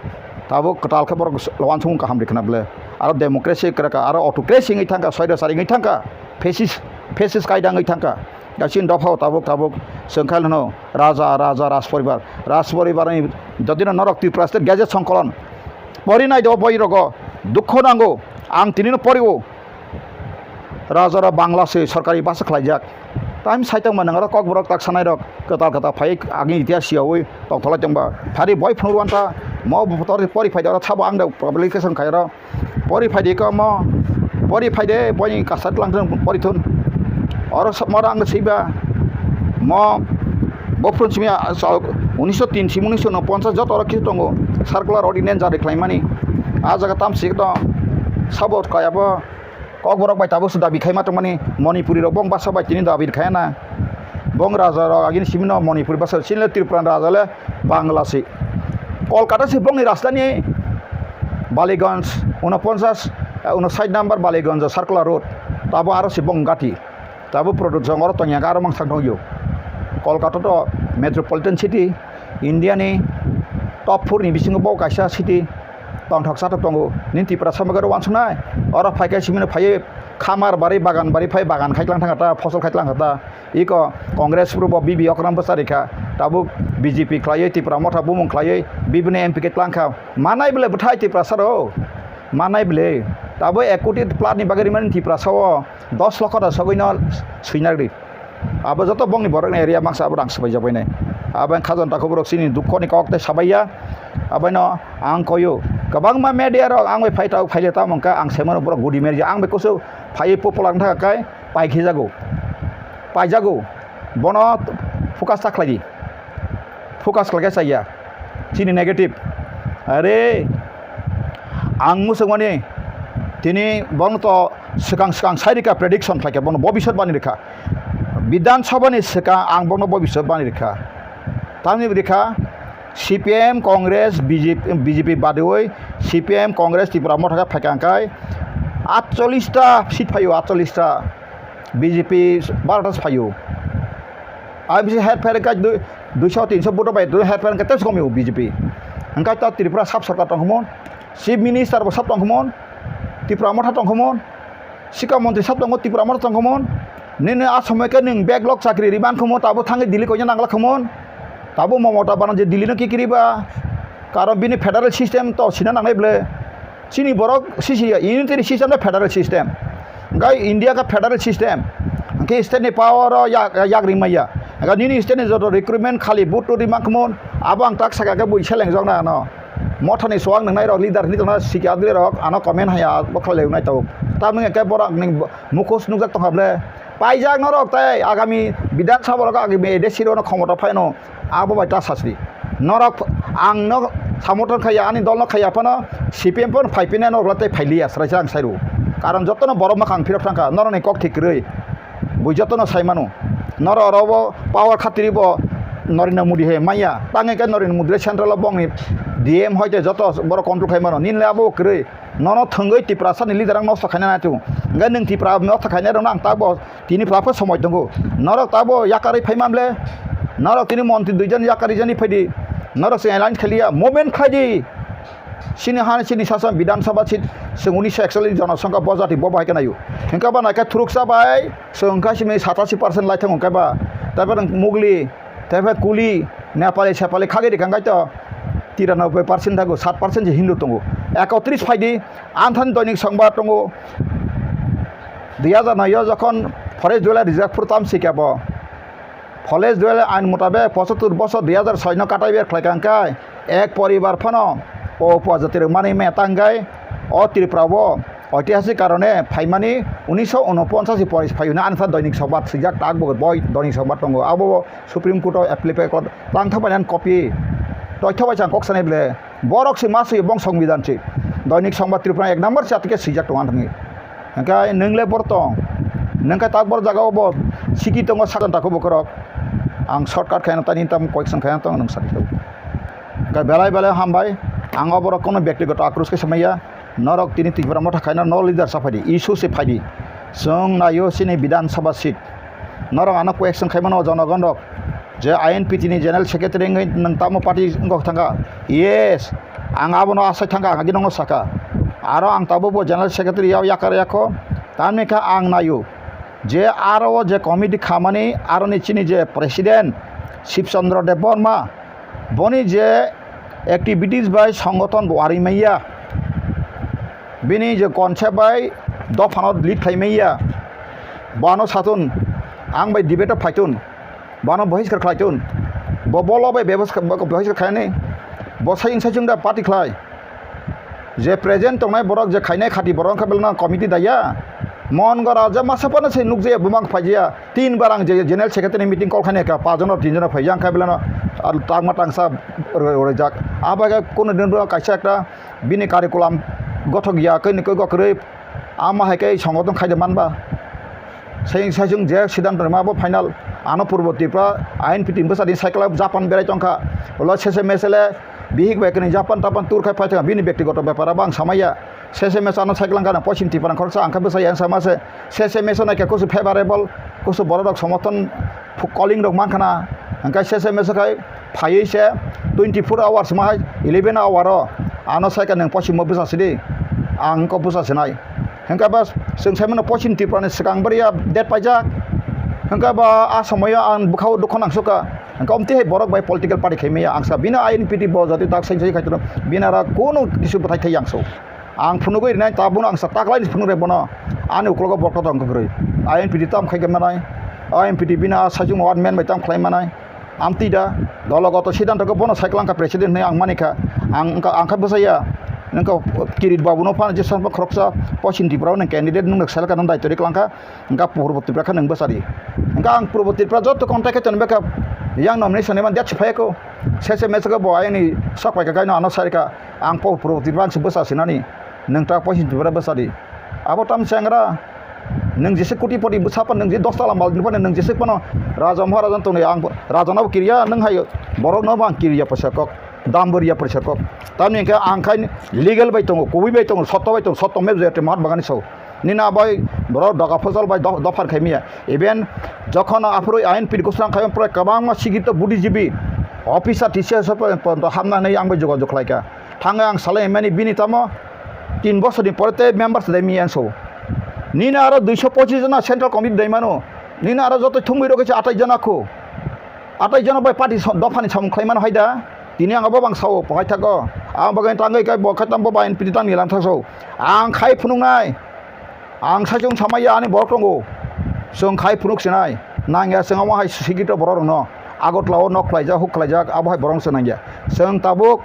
Tabuk kwtal khe borok wansukmung kaham ri khna bwle. Aro democracy kwrwkha, aro autocracy wngwi thangkha, soido sari wngwi thangkha, fascist, fascist kaida wngwi thangkha. Yasin dophao tabuk tabuk chwng khai hwno raja, raja, raj poribar. Raj poribarni jodino norok Tripura State Gazette songkolon pori nai do boi rogo dukho nango. Ang tinino porio. Rajarok Bangla se sorkari bhasha khlaijak. Time sai tongma nang oro kokborok tak sanai rok kwtal kwtal phai agini itihas siyawi tongtholai tongba. Phari boi phunuk wanta mo pori phai de oro thabo ang da publication khai oro pori phai de ko mo pori phai de boi kasat lang thun pori thun. Oro moro ang swiba mo bo phun simi unisho tin simi unisho no ponchas joto oro kisu tongo circular ordinance jari khlaimani. A jaga tam sik no sabo kaya bo. Kokborok bai tabuk se dabi khaima tongmani Manipuri rok bong basa bai tini dabi khaya na. Bong raja rok agini simi no Manipuri basa chini le Tripura raja le Bangla si. Kolkata si bongni rajdhani Baliganj unoponchas, eh, unosait number Baliganj circular road. Tabo aro si bong gati. Tabo production oro tongya aro mang sang tongyo. Kolkata to metropolitan city, India ni top four ni bisingo bo kaisa city. Tongthok sathok tongo. Nini Tiprasa bagwi oro uansuknai. Oro phai khe simino phaiwi khamar bari, bagan bari phai bagan khai tlang thangkha ta, phosol khai tlang kha ta. Iko Congress phurubo B B Okram bwsa rikha. Tabuk B J P khlaiwi Tipra Motha bumung khlaiwi bibini M P khe tlang kha. Manai bwle bwthai Tiprasa rok. Manai bwle. Tabuk ek koti plus ni bagwi rimani Tiprasa o dos lokho da sogwino swinai rwi. Abo joto bongni borokni area mangsa abo rang swbaijak bainai. Abo wng kha janta khuburok chini dukhoni kok tei sabaiya. Aboino ang koyo. Kwbangma media rok ang bai phai tao phaile tamo wngkha ang saimano borok gudi media ang bai kusu phaiwi popular wngkha kai paikhijago. Paijago. Bono focus ta khlaidi. Focus khlaikhe chaya. Chini negative. Are ang muchungmani tini bono to swkang swkang sai rikha prediction khlaikha bono bobisot bani rikha. Bidhan Sabha ni swkang ang bono bobisot bani rikha. Tamni rikha C P M, Congress, B J P, B J P badwi C P M, Congress, Tipra Motha khe phaikha hwnkhe atchollish ta seat phaio, atchollish ta. B J P barota se phaio. I B C her pher wngkha dui, duiso tinso vote bai dui her pher wngkha tei se komio B J P. Hwnkhe ta Tripura sab sarkar tongkhamun, chief minister bo sab tongkhamun, Tripura Motha tongkhamun, sikha montri sab tongo Tripura Motha tongkhamun. Nini a somoi khe nwng backlog chakri ri mankhamun, tabo thangwi Delhi koina nangla khamun. Tabo Mamata Banerjee Delhi no kikiri ba, karon bini federal system to sina nangnai bwle. Chini borok sisi unitary system no federal system. Hwnkhe India khe federal system. Hwnkhe state ni power o yak, yak rimaya. Hwnkhe nini state ni joto recruitment khali vote to rimang khmon. Abo ang tak saka khe bui selengjak na ano. Mothani suang nwngnai rok leader hinwi tongna sikya adli rok ano comment haya bo khlai lai nai tabuk. Tamni hwnkhe borok ni mukhus nukjak tongkha bwle. Paijak norok tei agami Bidhan Sabha rok agami A D C rok no khomota phaino. Abo bai ta sasri. Norok ang no samothan khaiya, ani dol no khaiya phano C P M phano phai pina norok tei phai liya srai srai ang sai rw. Karon joto no borok mwkhang phirok thang kha, norok ni kok thik kwrwi. Bui joto no sai mano. Norok oro bo power khatri bo Narendra Modi hai manya. Tang khe Narendra Modi le central o bongni D M hoite joto borok control khai mano. Nini le abo kwrwi. Nono thwngwi Tiprasa ni leader ang nosto khaina nai tongo. Hwnkhe nwng Tipra nosto khainai rokno ang tabuk tini phrapha somoi tongo. Norok tabuk yakarwi phai man ble. Norok tini montri duijon yakarwi jani phaidi. Norok chwng alliance khaliya movement khlaidi. Chini hani chini sasa Bidhan Sabha seat chwng unisho ekchollish jonosongkha bo jati bo bahai khe naio. Hwnkhe bo naikhe thuruksa bai chwng wngkha simi satasi percent lai thango hwnkhe ba. Taibo nwng Mugli. Tei bai kuli Nepali sepali khagwi rikha, hwnkhe to tiranoboi percent thago, sat percent se Hindu tongo. Ekotris phaidi, anthani Doinik Songbar tongo. Dui hajar noi o jokhon Forest Dwelling Reserve phuru tam sikya bo. Forest Dwelling ain mutabek pochattor bosor dui hajar soi no katai ber khlaikha, hwnkhe ek poribar phano o upojati rwmani maya tangkhe o Tripura o Oitihasik karone phaimani unisho unoponchas ni pore phaio hwnwi ani sa Doinik Songbar swijak tak bo boi Doinik Songbar tongo, abo bo Supreme Court o applicable tang thangbai nang copy. Toitho bai chang kok sanai ble borok se ma swi bong Songbidan se Doinik Songbar Tripura ek number se atike swijak tongo ani thangwi. Hwnkhe nwng le bor tong, nwng khe tak bor jaga o bo siki tongo sakon tako bokorok. Ang shortcut khaina tani tam question khaina tong nwng sadi tong. Hwnkhe belai belai hambai, ang oborok kono bektigoto akrus khe samaya. Norok tini Tipra Motha khaina no leader sa phaidi, issue se phaidi. Chwng naio chini Bidhan Sabha seat. Norok ano question khaimano jonogon rok je I N P T ni General Secretary wngwi nwng tamo party wngkok thangkha? Yes, ang abono asai thangkha, ang agi nokno sakha. Aro ang tabukbo General Secretary yao yakar yakho. Tamni kha ang naio je aro o je committee khamani aroni chini je President Shiv Chandra Debbarma, boni je activities bai songothon bo warwi manya, bini je concept bai dophano lead khlai manya, bo ano satung Ang bai debate o phaitun, bono bohiskar khlaitun, bo bolo bai beboska-, bo bohiskar khlainani, bo sayung saichung da party khlai, je present tongnai borok je khainai khati borok wngkha belano committee daya, mon gora je masa phano se nukjaya bumang phaijaya, tin bar ang je general secretary meeting call khainai kha, pajon rok tin jon rok phaijak wngkha belano, ah, tangma tangsa rw-, rwjak, abo khe kunu din bo kaisa ekta bini curriculum gothok ya, khe ni khe gokrwi. Ama hai khe songothon khaide manba. Sai, sai chwng je siddhanto rwma abo final. Ano Purbo Tripura I N P T bwsa din cycle Japan berai tongkha. Ulo sese mesele bihik bai kini Japan tapan tour khai phai thangkha. Bini bektigoto bepar abo ang samaya. Sese mes ano cycle angkha na Poschim Tripura khoroksa angkha bwsa yang sama se. Sese mes naikha kusu favorable, kusu borok rok somothon phu-, calling rok mankha na. Hingkhe sese mes khai phaiwi se twenty four hours ma hai eleven hour o ano cycle nang Poschim bwsa sidi. Ang kok bwsa sinai. Hingke ba chwng sai mano Poschim Tripura ni swkang bwrwi ya date paijak. Hingke ba a somoyo ang bwkhao dukho nangsukha. Hingke omtwi hai borok bai political party khai maya ang sa bini I N P T bo jati tak sai sai khai tono bini aro kono kisu bwthai thai yang so. Ang phunugwi rinai ta bono ang sa taklai ni phunuk rai bono ani uklogo borok tong kwrwi. I N P T tam khai manai. I N P T bini a sajung one man bai tam khlai manai. Amtwi da, dologoto siddhanto khe bono sai kwlangkha president hinwi ang manikha. Ang wngkha, ang khe bwsaya, wngkha Kirit Babu no phano jesa khoroksa Poschim Tripura o nwng candidate nwng selekha nw daityo ri kwlangkha, wngkha Purbo Tripura khe nwng bwsadi. Wngkha ang Purbo Tripura joto contact khe toni bekha yang nomination ni man date si phaiya kho. Sese mesa khe bo ayani sok paikha gaino ano sarikha, ang Purbo Tripura ang se bwsa sinani, nwng ta Poschim Tripura bwsadi. Abo tam chengra. Nwng jese kotipoti bwsa phano, nwng je dos tala mal phano, nwng jese phano raja maharaja tongni ang raja no kiriya, nwng hai borok no bo ang kiriya pwisa kok, dam bo riya pwisa kok. Tamni hwnkhe ang khai legal bai tongo, kubui bai tongo, sotto bai tongo, sotto me jete Mahatma Gandhi sao. Nini abai borok doga phosol bai do-, dophar khai miya. Even jokhon aphuru I N P T gosrang khai pore kwbangma sikito buddhijibi officer T C S porjonto hamna hinwi ang bai jogajog khlaikha. Thangwi ang salai mani bini tamo tin bosor ni pore tei member se dai mi ang so. Nini aro duiso pochis jona central committee dai mano. Nini aro joto thumwi rok khe atai jona kho. Atai jona bai party so-, dopha ni samung khlai mano hai da. Tini ang abo bang sao, pakai thago. Ang bagai tangwi kai bo khai tam bo bai N P T tang ni lang thak so. Ang khai phunuk nai. Ang sai chwng samaya ani borok tongo. Chwng khai phunuk sinai. Nangya chwng omo hai sikito borok rokno. Agartala o nok khlaijak, huk khlaijak, abo hai borok se nangya. Chwng tabuk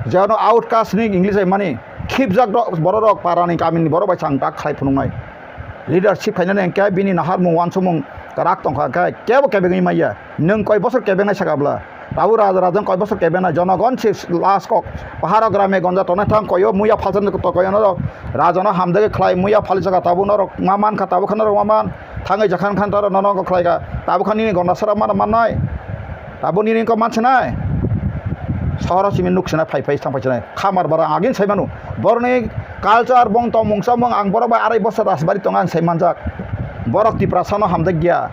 jeno outcast ni English hai mani. Khibjak do-, borok rok para ni kami ni borok bai chwng tak khlai phunuk nai. Leadership khainani hwnkhe bini naharmung wansukmung kwrak tongkha hwnkhe kebo kebengwi manya. Nwng koi bosor kebengnai saka bwla? Tabuk raja raja koi bosor kebengnai? Jonogon se last kok. Paharo grame gonja tongnai thang koyo muya phalsa ni to koyo norok. Raja no hamdagwi khlai muya phali saka tabuk norok ma man kha, tabuk khe norok ma man. Thangwi jakhan khan toro nono khlai kha. Tabuk khe nini gonda sara mana mannai. Tabuk nini kok man sinai. Sohoro simi nuk sinai phai phai thang phai sinai. Khamar bara agin sai manu. Boroni culture bong tongmung chamung ang borok bai arai bosor rajbari tongo ang sai manjak. Borok Tiprasa no hamjak ya.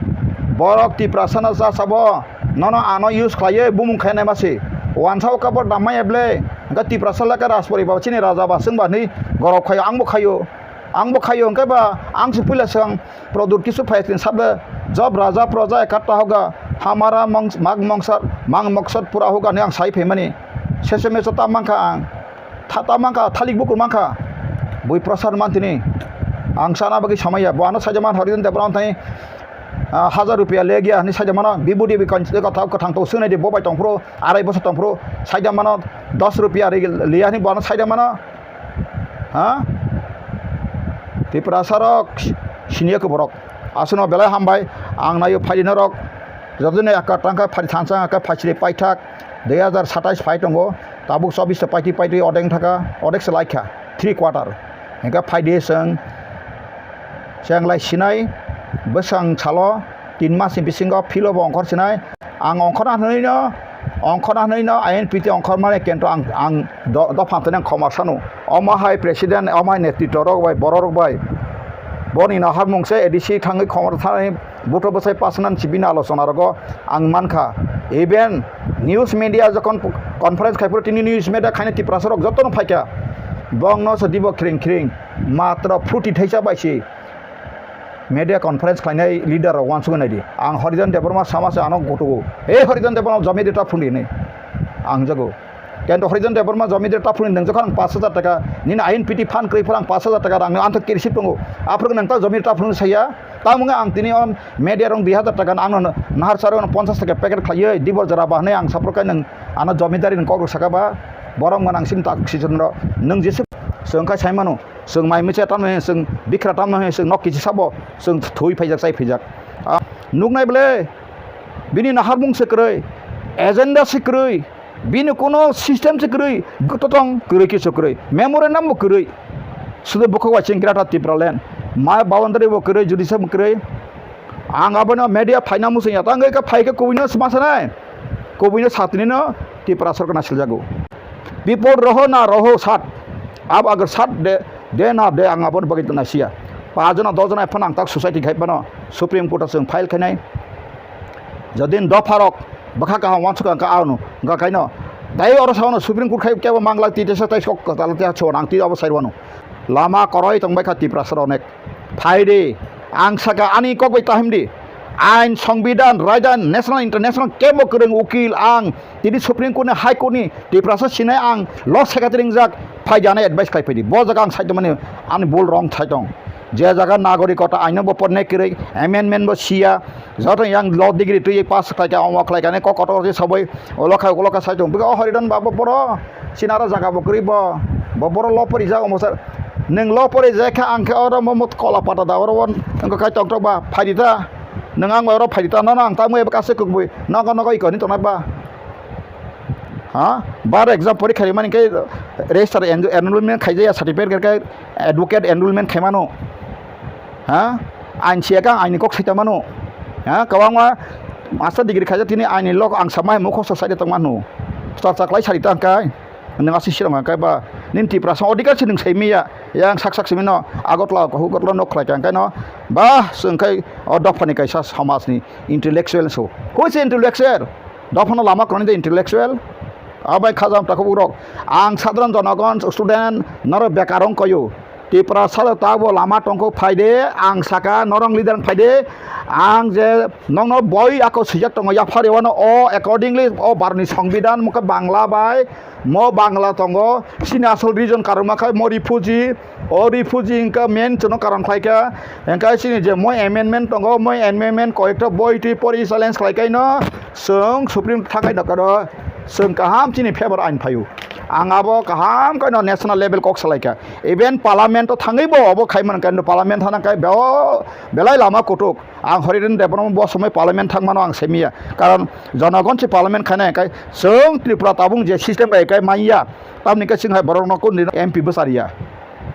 Borok Tiprasa no cha sabo. Nono ano use khlaiwi bumung khainai masi. Wansa o kabor damai eble. Hingke Tiprasa laka Rajpuri ba chini raja ba chwng ba hinwi gorok khaio, ang bo khaio. Ang bo khaio hingke ba ang se puila swkang Pradyut kisu phai tin sabda jab raja praja ekatta hoga hamara mang-, mag mangsar, mang maksad pura hoga hinwi ang sai phaimani. Sese meso ta mankha ang. Tha ta mankha, thalik bukur mankha. Bui prasad mantini. Ang sana bagwi samaya. Bo ano saida man Harijan Debbarma thani, ah, hajar rupiya le gya hinwi saida mano. Bibudi bi kon-, kotha kwthang to swnai di bo bai tongphuru, arai bosor tongphuru. Saida mano dos rupiya ri liya hinwi bo ano saida mano. Ha? Tiprasa rok siniya khe borok. Aswkno belai hambai. Ang naio phaidi norok. Jotoni ekka tangkha phari thansa ekka phachiri paithak. Dui hajar satais phai tongo. Tabuk chobbish ta paiti paiti odek thaka, odek se laikha, three quarter. Hingke phaidi chwng, chwng lai sinai, bwsang salo, tin mas ni bisingo philo bo ongkhor sinai. Ang ongkhorna hwnwi no, ongkhorna hwnwi no I N P T ongkhor mani kento ang, ang do-, dopha tani ang khoma sano. Omo hai president, omo hai netritwo rok bai, borok rok bai. Boni no harmung se A D C thangwi khoma thani butho bwsai pasnan sibini alochona rogo ang mankha. Even news media jokhon conference khai phuru tini news media khaina Tiprasa rok jotono phaikha. Bongno se dibo khring khring matro phuti thaisa bai si. Media conference khlainai leader rok uansugwi naidi. Ang Harijan Debbarma sama se ano gotogo. Ei Harijan Debbarma jami de ta phunri hinwi ang jago. Kento Harijan Debbarma jami de ta phunri nang jakhon ang pash hajar taka, nini I N P T phan kwrwi phano ang pash hajar taka rang ni anthok receipt tongo. Aphuru nang ta jami de ta phunri saya, Tamo wngkha ang tini o media rok dui hazar taka ang no nahar sari o ponchas taka packet khlaiwi dibor jora ba hwnwi ang saprok khe nwng ano jomidari ni kok rok saka ba borom gwnang sini tak si chwng rok nwng jesa chwng khe sai mano chwng mai misa tamo he chwng bikra tamo he chwng nok kichi sabo chwng thwi phaijak chai phaijak. Ah, nuknai bole bini naharmung se kwrwi, agenda se kwrwi, bini kono system se kwrwi, totong kwrwi kisu kwrwi, memorandum bo kwrwi. Sudu bukhuk bai chwng Greater Tipraland, mai boundary bo kwrwi, judicial bo kwrwi. Ang abono media phaina muchung ya, tangwi khe phai khe kubui no sma sanai, kubui no satini no Tripura sorkar na siljago. People roho na roho sat, ab agar sat de, de na de, ang abono bagwi naisiya. Pajona dojona ephano ang tak society khai phano Supreme Court o chwng file khainai. Jodi dopharok bwkha kaham wansuk ang kha ano, hwnkha kaino. Tai oro saono Supreme Court khai kebo mangla twi tesa tai sok kwtal tei chon ang twi abo sai rwano. Lama koroi tongbai kha Tiprasa rok onek. Phaidi, ang saka ani kok bai tahimdi. Ain, Songbidan, Raidan, National, International kebo kwrwng ukil ang. Tini Supreme Court ni, High Court ni Tiprasa sinai ang law secretary wngjak phaidi ano advice khai phaidi. Bo jaga ang sai tongmani ani bul wrong sai tong. Je jaga nagorikota aino bo porne kwrwi, amendment bo siya, joto yang law degree twi pass khlai kha, omo khlai kha, ne kok kotor se sabai, olo kha, ulo kha sai tong. Bwkha o Haridan ba bo boro, sinaro jaga bo kwrwi bo, bo boro law pori jak omo sar. Nwng law pori jak kha ang khe oro mo mot kola pata da oro won, wngkha kai tong tok ba, phaidi ta. Nwng ang bai oro phaidi ta, nono ang tamo eba kase kukbui, nogo nogo ikoni tongnai ba. Ha? Bar exam porikha rimani khe register enro-, enrollment khaijaya certificate khe advocate enrollment khaimano. Ha? Ain siya khe ang aini kok saita mano. Ha? Kwbangma master degree khaijak tini aini lok ang sama hai mokhosa saida tongmano. Chorcha khlai sari tang kai. Nwng aswk sirang kai ba. Nini Tiprasa odhikar se nwng sai miya. Yang sak sak simi no Agartala ko Agartala nok khlai kang kai no. Bah, chwng kai o dophani kaisa samaj ni intellectual so. Who is intellectual? Dophano lama kwrwngni de intellectual. Abai khajam takhuk rok. Ang sadharan jonogon, student, norok bekar wng koyo. Tiprasa le tabo lama tongkho phaide, ang saka norok leader phaide, ang je nokno boi ako swijak tongo yaphar ewano o accordingly o barni songbidan mokhe Bangla bai mo Bangla tongo, sini asol region karoma khai mo refugee, o refugee hwnkhe main chwngno karon khlai kha, hwnkhe chini je moi amendment tongo, moi amendment koyekta boi twi pori challenge khlai kaino chwng Supreme thangai nokaro chwng kaham chini favor ain phaio. Ang abo kaham kaino national level kok salai kha. Even parliament o thangwi bo obo khai man kha, parliament thana khai bo belai lama kutuk. Ang Haridan Debbarma bo somoi parliament thangmano ang semiya. Karon jonogon se parliament khaina khai chwng Tripura tabung je system bai khai manya. Tamni khe chwng hai borokno kunu din M P bwchariya.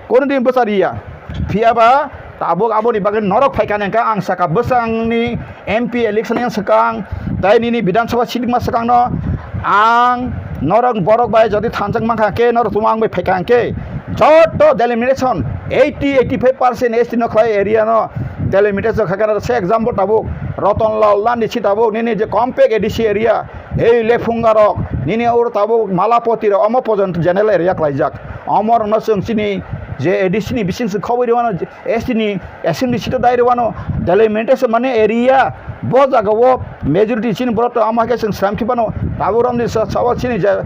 Kunu din bwchariya. Phiya ba tabuk aboni bagwi norok phaikha hwnkha ang saka bwsangni M P election yang swkang tei nini Bidhan Sabha seat ma swkangno ang norok borok bai jodi thanjak mankha khe norok tuma ang bai phaikha hwnkhe joto delimitation eighty eighty five percent S T no khlai area no delimitation khaikha. Se example tabuk Ratanlal Nandi si tabuk nini je compact A D C area ei Lephunga rok nini oro tabuk Malapati rok omo porjonto general area khlaijak. Omo rokno chwng chini je A D C ni bising se khobwi rwmano S T ni assembly seat o dai rwmano delimitation mane area bo jaga o majority chini borok to omo hai khe chwng slam khibano tabuk romni sa-, sabo chini je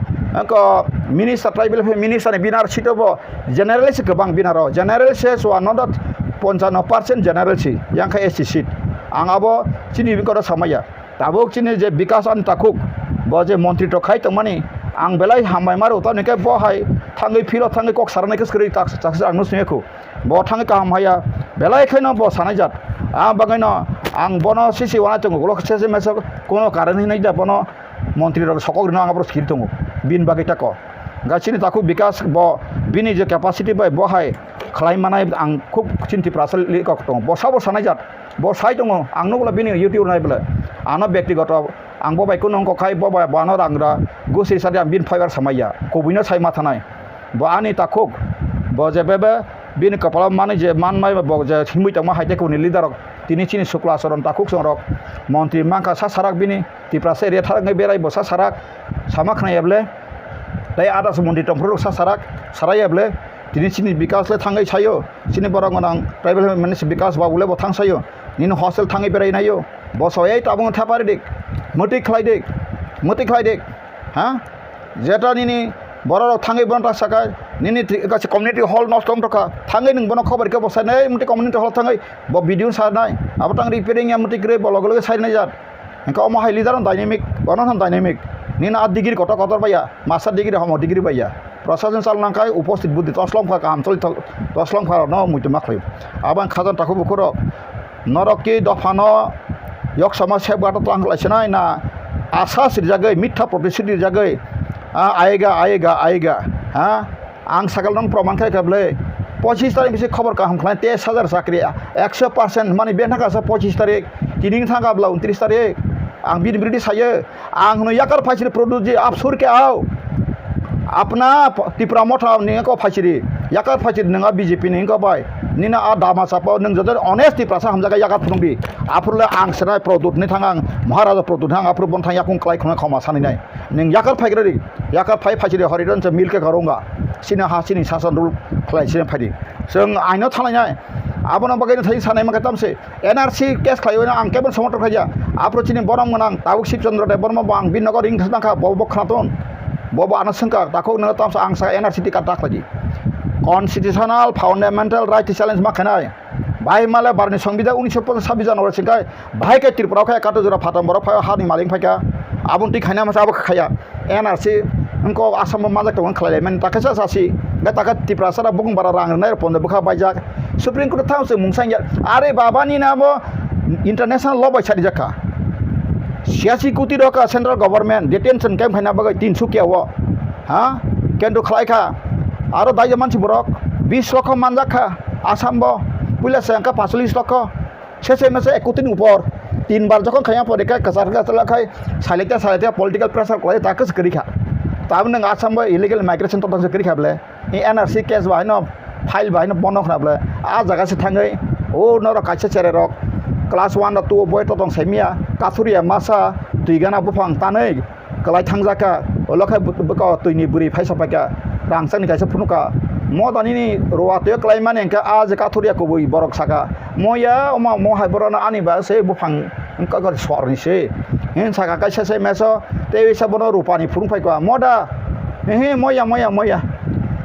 ko minister tribal affairs minister ni binar seat o bo general se kwbang binar o general se chwng no ponchano percent general si yang khe S T seat ang abo chini bikoro samaya. Tabuk chini je bikas ani takhuk, bo je montri rok khai tongmani, ang belai hambai ma rw, tamni khe bo hai thangwi philo thangwi kok sarnai khe swrwi tak, tak, ang nw sungya khu. Bo thangwi kaham haya, belai khaino bo sanai jat. A bagwino ang bono sisi uanai tongo, ulo khe se se mesok kuno karon hinwi da bono montri rok sokok rwno ang aboro skiri tongo, bini bagwi tako. Ga chini takhuk bikas bo bini je capacity bai bo hai khlai manai ang khub chini Tiprasa li kok tongo, bo sabo sanai jat. Bo sai tongo, ang nukla bini YouTube nai bwle. Ano bektigoto, ang bo bai kunu wngkok khai, bo bai bo ano rang ra, gusri sadi ang bini fiber samaiya, kubuino sai ma thanai. Bo ani takhuk, bo je bebe bini kopalo mani je manmai bo je himui tongma hai tei kubuni leader rok, tini chini sukla asoron takhuk songrok, montri mankha sa sarak bini, Tiprasa area tharwngwi berai bo sa sarak, sama khnaya bwle. Tei ada se montri tongphuru rok sa sarak, saraya bwle, tini chini bikas le thangwi sayo. Chini borok gwnang tribal mani se bikas babu le bo thang sayo. Nini hostel thangwi berai naio. Bo soyai tabung thapari dik. Mwtwi khlai dik. Mwtwi khlai dik. Ha? Jeta nini borok rok thangwi bono ta sakai. Nini tri-, kaisa community hall nosto wng tongkha. Thangwi nwng bono khobor khe bo sanai, muti community hall thangwi bo video sanai. Abo tang repairing ya muti kwrwi bo loge loge sainai jat. Hingke omo hai leader no dynamic, bono no dynamic. Nini a degree kotor kotor baiya, master degree, homo degree baiya. Prosason chal nangkai uposthit buddhi toslom kha kaham choli to-, toslom kha no muitu ma khlai. Abo ang khajang takhuk bukhuk rok. Norok ki dopha no yok sama safeguard tlang lai sinai na asa sirjagwi, mitha protistiti rijagwi. A, ayega, ayega, ayega. Ha? Ang sakal nang proman khai kha bwle. Pochis tarik bisi khobor kaham khlai, teis hajar chakri, ekso percent mani ben thangka sa pochis tarik, tini thangka bwla untris tarik. Ang bini bwrwi sayo, ang hwnwi yakar phaisiri produce ji afsur ke ao. Apna p-, Tipra Motha ni ko phaisiri, yakar phaisiri nwnga B J P ni ko bai. Nina a dama sapa nwng joto honest Tiprasa hamjaga yakar phunukdi. Aphurle ang senai produce ni thang ang, Maharaja produce thang aphur bon thang yakung klai khuna khoma sani nai. Nwng yakar phaigrari, yakar phai phaisiri horiron se milke karunga. Sini ha sini sasan rul khlai sini phaidi. Chwng aino thalainai. Abono bagwi no thai sanai mangkha tamse. N R C case khlaiwi no ang kebon somotor khaija. Aphuru chini borom gwnang tabuk Shib Chandra Debbarma bo ang bini nogo ring thangkha, bo bo khnaton. Bo bo ano swngkha, takhuk nang tamsa ang sa N R C tika ta khlaidi. Constitutional fundamental right challenge ma khainai. Bahai male barni songbidhan unisho ponchas sabbish January singkai bahai khe Tripura khe kato jora phatam borok phai hani maling phaikha. Aboni twi khaina masa abo khaya. N R C wngkok Assam o majak tongo khlai laimani, ta khe sa sasi, hingke ta khe Tiprasa rok bukung bara rang rwnai rok pondo bwkha baijak. Supreme Court o thang se mungsa ya, are baba ni na bo international law bai sadi jakha. Siyasi kuti rok ka central government detention camp khaina bagwi tinsukia o, ha, kendo khlai kha. Aro daija mansi borok bis lokho manjak kha Assam bo, puila se wngkha pasolis lokho. Sese mese ekotini upor tin bar jokhon khaiya pore khe kwchar kwchar khai salekta salekta political pressure kwlai ta kwchwk kwrwi kha. Tabuk nwng Assam bai illegal migration totong se kwrwi kha bwle. Ni N R C case bai no file bai no bono khna bwle. A jaga se thangwi o norok kaisa cherai rok class one rok two boi totong saimia Kathuria masa twi gana buphang tanwi kwlai thangjak kha, ulo khe bwk-, bwkha o twini bwrwi phai sokphai kha, rangchakni kaisa phunuk kha. Moda nini ruwa twi kwlai mani hwnkhe a je Kathuria kubui borok saka, "Moya, omo, mo hai borokno ani ba se buphang wngkha kha sorni se." Hini saka kaisa se meso, tei isa bono rupani phunuk phai kha, "Moda, he, he, moya, moya, moya."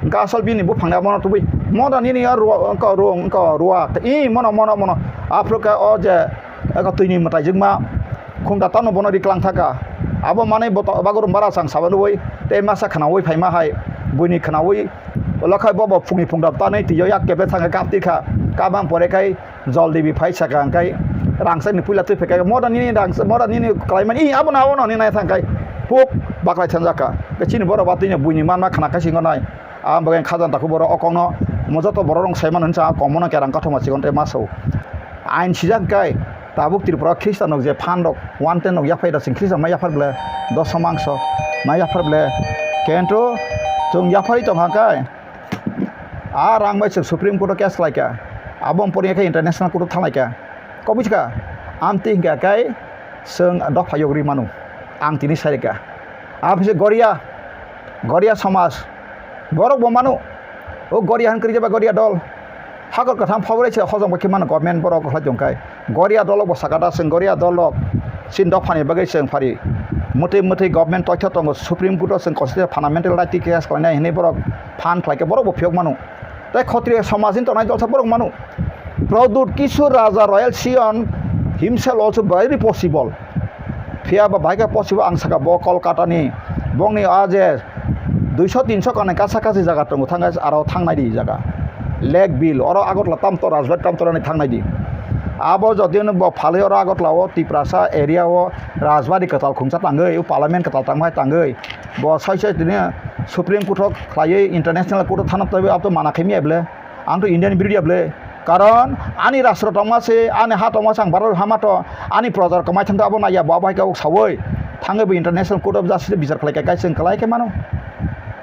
Hwnkhe asol bini buphang abono tubui, "Moda nini a ruwa, wngkha ruwa, wngkha ruwa." "I, mono, mono, mono." Aphuru khe o je Eko twini mwtaijwkma khungta tamo bono riklang thaka. Abo manwi boto bagrum bara chang sabo nugwi tei masa khwnaui phaima hai buini khwnaui ulo khai bobo phungni phungda tanwi twiyo yak kebe thangkhe kapti kha. Kabang pore khai jol debi phai saka hwnkhe rangchakni puila twi phaikha moda nini rang moda nini kalaimani abono abono hinwi nai thangkhai huk baklai thanjakha. Chini borok ba twino buini manma khwna khai singo nai. Ang bagwi khajang takhuk borok o kokno omo joto borok rok sai mano hinsa komono kerang kathoma chikon tei maso. Ain sijak kai tabuk Tripura Khristan rok je phan rok one ten rok yaphai da sing Khristan ma yaphar ble doso mangso ma yaphar ble kento chwng yaphari tong kha kai a rang bai chwng Supreme Court o case khlai kha abo pori khe International Court o thanglai kha kobui kha amtwi hinkha kai chwng dopha yogri mano ang tini sai kha. Aboni Goria, Goria somaj, borok bo mano, o Goria hwn kwrwi jeba Goria dol. Hakor kwtham phabarai se hojong bai khe mano government borok khlai tong khai. Goria dol bo sakata chwng Goria dol rok chini dophani bagwi chwng phari. Mwtwi mwtwi government toitha tongo Supreme Court o chwng constitutional fundamental right case khlainai hinwi borok phan khlai khe borok bo phiyok mano. Tei Khotriya somaj ni tongnai dolsa borok mano. Pradyut Kishore Raja Royal Sion himself also very possible. Phiya ba bahai khe possible ang saka bo Kolkata ni bongni a je duiso tinso kanai kasa kasi jaga tongo thangkha aro thangnai di jaga. Lake Bill oro Agartala tamto Rajbari tamto rani thangnai di. Abo jodi no bo phalwi oro Agartala o Tiprasa area o Rajbari kwtal khungsa tangwi o parliament kwtal tangmai tangwi bo sai sai tini Supreme Court o khlaiwi international court o thana twi abo mana khaimya bwle. Ang to Indian birodhi ya bwle. Karon ani rastro tongma se, ani ha tongma se ang Bharat hama to, ani projar kwmai thangkha abo naiya bo abo hai khe sawi. Thangwi bo International Court of Justice bichar khlai kha, kaisa kwlai khe mano.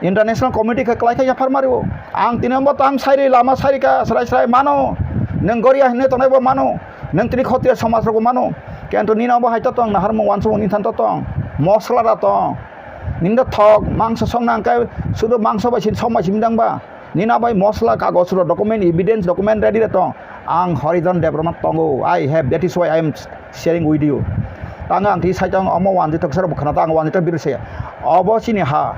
International community khe kwlai khe yaphar mario. Ang tini bo tang sairi lama sairi ka srai srai mano. Nwng Goria hinwi tongnai bo mano. Nwng tini Khotriya somaj rok bo mano. Kento nini bo hai to tong naharmung wansukmung ni than to tong. Mosla da tong. Nini da thok mangso song nang khe sudu mangso bai sin song bai sin dang ba. Nina bai mosla kagoj rok document evidence document ready rok tong. Ang Horidhan Debbarma tongo. I have, that is why I am sharing with you. Tang ang ti sai tong omo wanjwi tok sero bwkhana tang wanjwi tok biru se. Obo chini ha,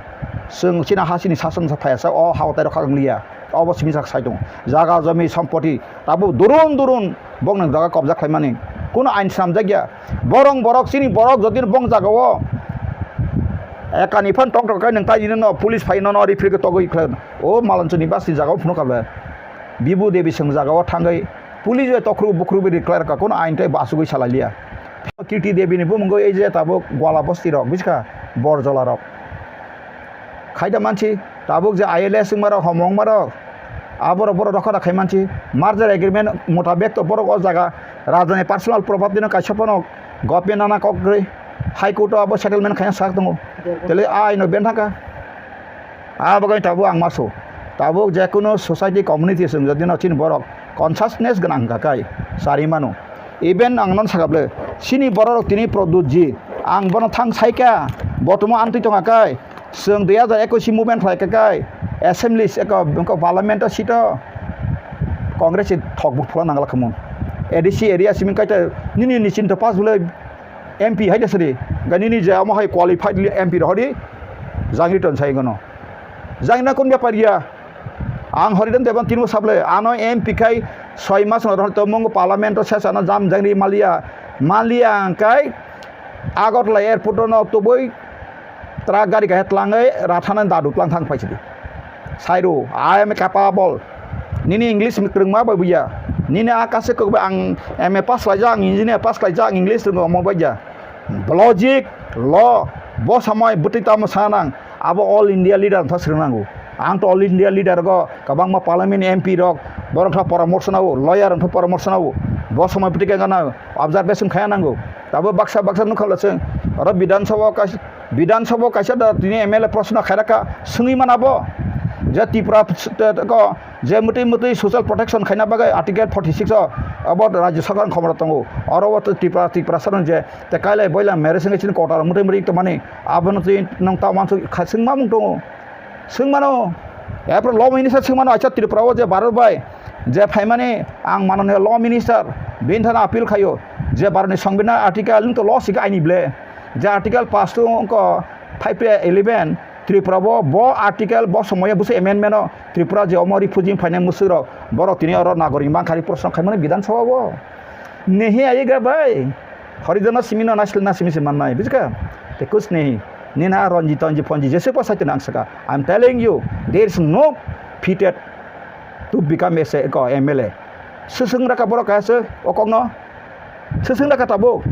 chwng chini ha chini sason sa phaiya sa, o ha o tairok khakang liya, obo simi sak sai tongo. Jaga jomi sompoti tabuk durun durun bokno jaga kobja khlaimani kuno ain swnamjakya. Borong borok chini borok jodi bong jaga o ekani phan tong tong khe nwng tai nini no police phai nono referee khe togwi khlai o malon chini basi jaga o phunuk kha ble. Bibu Devi chwng jaga o thangwi police bai tokhru bukhru bai khlai rwkha, kuno ain tei bo achugwi salai liya. Kirti Devi ni bumung ei je tabuk Gwala bosti rok, buji kha, Borjola rok. Khaida mansi, tabuk je I L S wngma rok, homo wngma rok, aborok borok rokha da khai mansi, merger agreement mutabek to borok o jaga rajani personal property no kaisa phano government nana kok rwi, High Court o abo settlement khaina sak tongo. Tele aino ben thangkha. A bagwi tabuk ang maso. Tabuk je kuno society community chwng jodi no chini borok consciousness gwnang hwnkha kai sari mano. Even ang non sakable chini borok rok tini Pradyut ji, ang bono thang saika, botomo antwi tonga kai, chwng dui hajar ekwis movement khlai ka kai, assembly eko, eko parliament o seat o Congress ni thok buk phula nangla khamu. A D C area simi kai ta nini ni chinta pass bwlai M P hai da sari, ga nini je amo hai qualified M P rohori, jangri ton sai gono. Jangna kun bepar ya? Ang Haridan Devan tinbo sable, ano M P khai soi mas no rohor to mungo parliament o sesa no jam jangri malia, malia ang kai Agartala airport no tubui truck gari kahai tlangwi rathana dadu tlang thang paisidi. Sairu, I am capable. Nini English kwrwngma bai buya. Nini akase kokbe ang M A pass laijak, ang engineer pass laijak, ang English rwngo omo bai ya. Logic, law, bo samai bwtwi tamo sanang, abo all India leader wngkha swrwng nango. Ang to all India leader go kwbangma parliament M P rok, borok wngkha poramorso nao, lawyer wngkha poramorso nao. Bo samai bwtwi khe gana observation khaya nango. Tabo baksa baksa nukha lachwng, oro Bidhan Sabha o kaisa, Bidhan Sabha o kaisa da tini M L A proshno khairaka swngwi mana bo. Je Tripura ko je mwtwi mwtwi social protection khaina bagwi Article forty six o abo Rajya Sarkar khomoro tongo. Oro o Tripura, Tripura sarong je te kailai boila marriage wngwi chini kota rok mwtwi mwtwi tongmani abono twi nong ta uansuk kha swngma mung tongo. Swngmano, epre law minister swngmano, acha Tripura o je Bharat bai je phaimani ang mananiya law minister bini thani appeal khaio je Bharat ni Songbidan article wngto law sika aini ble je article pass to wngko five to eleven Tripura bo, bo article bo somoya busi amendment o Tripura je omo refugee phainai mwswk rok borok tini oro nagorik mankha ri proshno khaimani Bidhan Sabha o. Nehi ayiga bai. Horijana simi no nasil na simi se mannai, bujikha? Te kus nehi. Nina Ranjit Ranjit Ponji jese pa saitena ang saka. I'm telling you, there is no fitted to become a se-, ko M L A. Sising raka borok kaya se, okok no. Sising raka tabuk.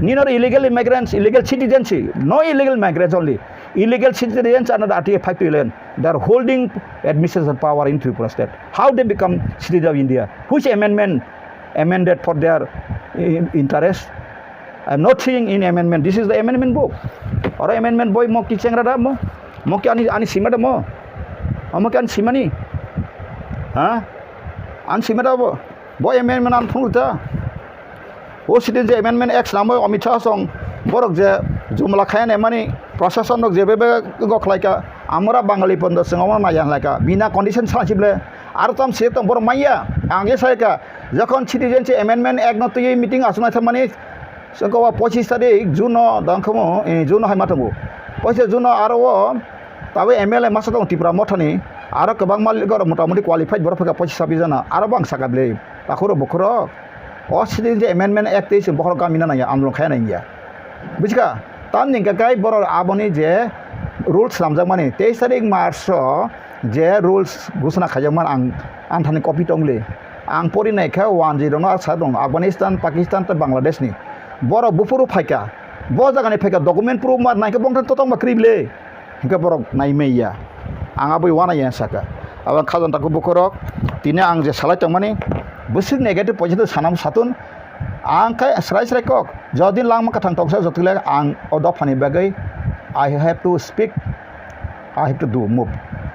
Nino illegal immigrants, illegal citizenship. No illegal migrants only. Illegal citizens are not article five to eleven. They are holding administration power in Tripura state. How they become citizen of India? Which amendment amended for their i-, interest? I am not seeing in amendment. This is the amendment book. Oro amendment boy mo ki chengra da mo? Mo ki ani, ani sima da mo? Mo ki ani simani? Ha? Ani sima da bo? Bo amendment an phung ta. O sitting je amendment X namo Amit Shah song borok je jumla khaya ne mani procession rok je bebe go khlai ka amora Bangali pondo sing omo maya lai ka bina condition sa chible aro tam se tong borok maya ang je sai ka jokhon citizenship amendment Act no twi meeting asuna thang mani sengko wa pochis tarik June no dang khomo, eh, June no hai ma tongo pochis June no aro o tabe M L A masa tong Tipra mothani aro kwbangma goro motamuti qualified borok phaka pochis sabis jana aro bang saka ble takhuro bukhuro. O sitting je amendment Act tei se bokhorok gami na nangya, andolon khaya nangya. Bujikha? Tamni hwnkhe kai borok aboni je rules swnamjakmani, teis tarik March o je rules ghosona khaijakmani ang, ang thani copy tongli. Ang pori naikha wanjwi rokno asa tong Afghanistan, Pakistan tei Bangladesh ni. Borok buphuru phaikha. Bo jagani phaikha document proof ma naikhe bongthani totokma kwrwi le. Hingke borok naimai ya. Ang aboi wana ya saka. Abang khajang tako bukhorok. Tini ang je salai tongmani. Bwswk negative positive sanam satun. Ang khe srai srai kok. Jodi langma kathang tongsa jotole ang o dophani bagwi I have to speak. I have to do move.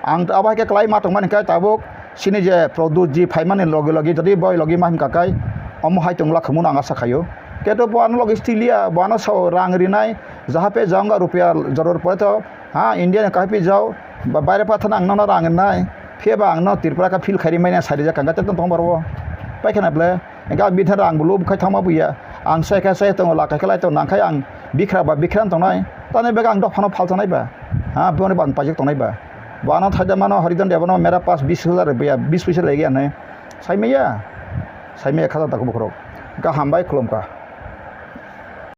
Ang abo hai khe kwlai ma tongmani khe tabuk. Sini je Pradyut ji phaimani logi logi jodi boi logi ma himka kai omo hai tongla khumuna ang asa khaio. Keto bo ano logi stiliya bo ano sao rang rinai jahape jaunga rupia joror pore to ha India ni kahpi jao ba baire pathana ang nono rang rinai phiya ba ang no Tripura ka feel khairi manya sari jak kanga teto tong boro paikha na ble engka bitha rang bulu bukhai thangma buya ang sai kha sai tongo lakai khlai tong nang khai ang bikhra ba bikhra tongnai. Tani bega ang dophano phalchanai ba, ha, boni ban paijak tongnai ba. Bo ano thaida mano Haridan Debano mera pas bis hajar rupiya, bis puisa lagi anai. Saimaya, saimaya khaja taku bukhurok. Gaham bai khulumkha.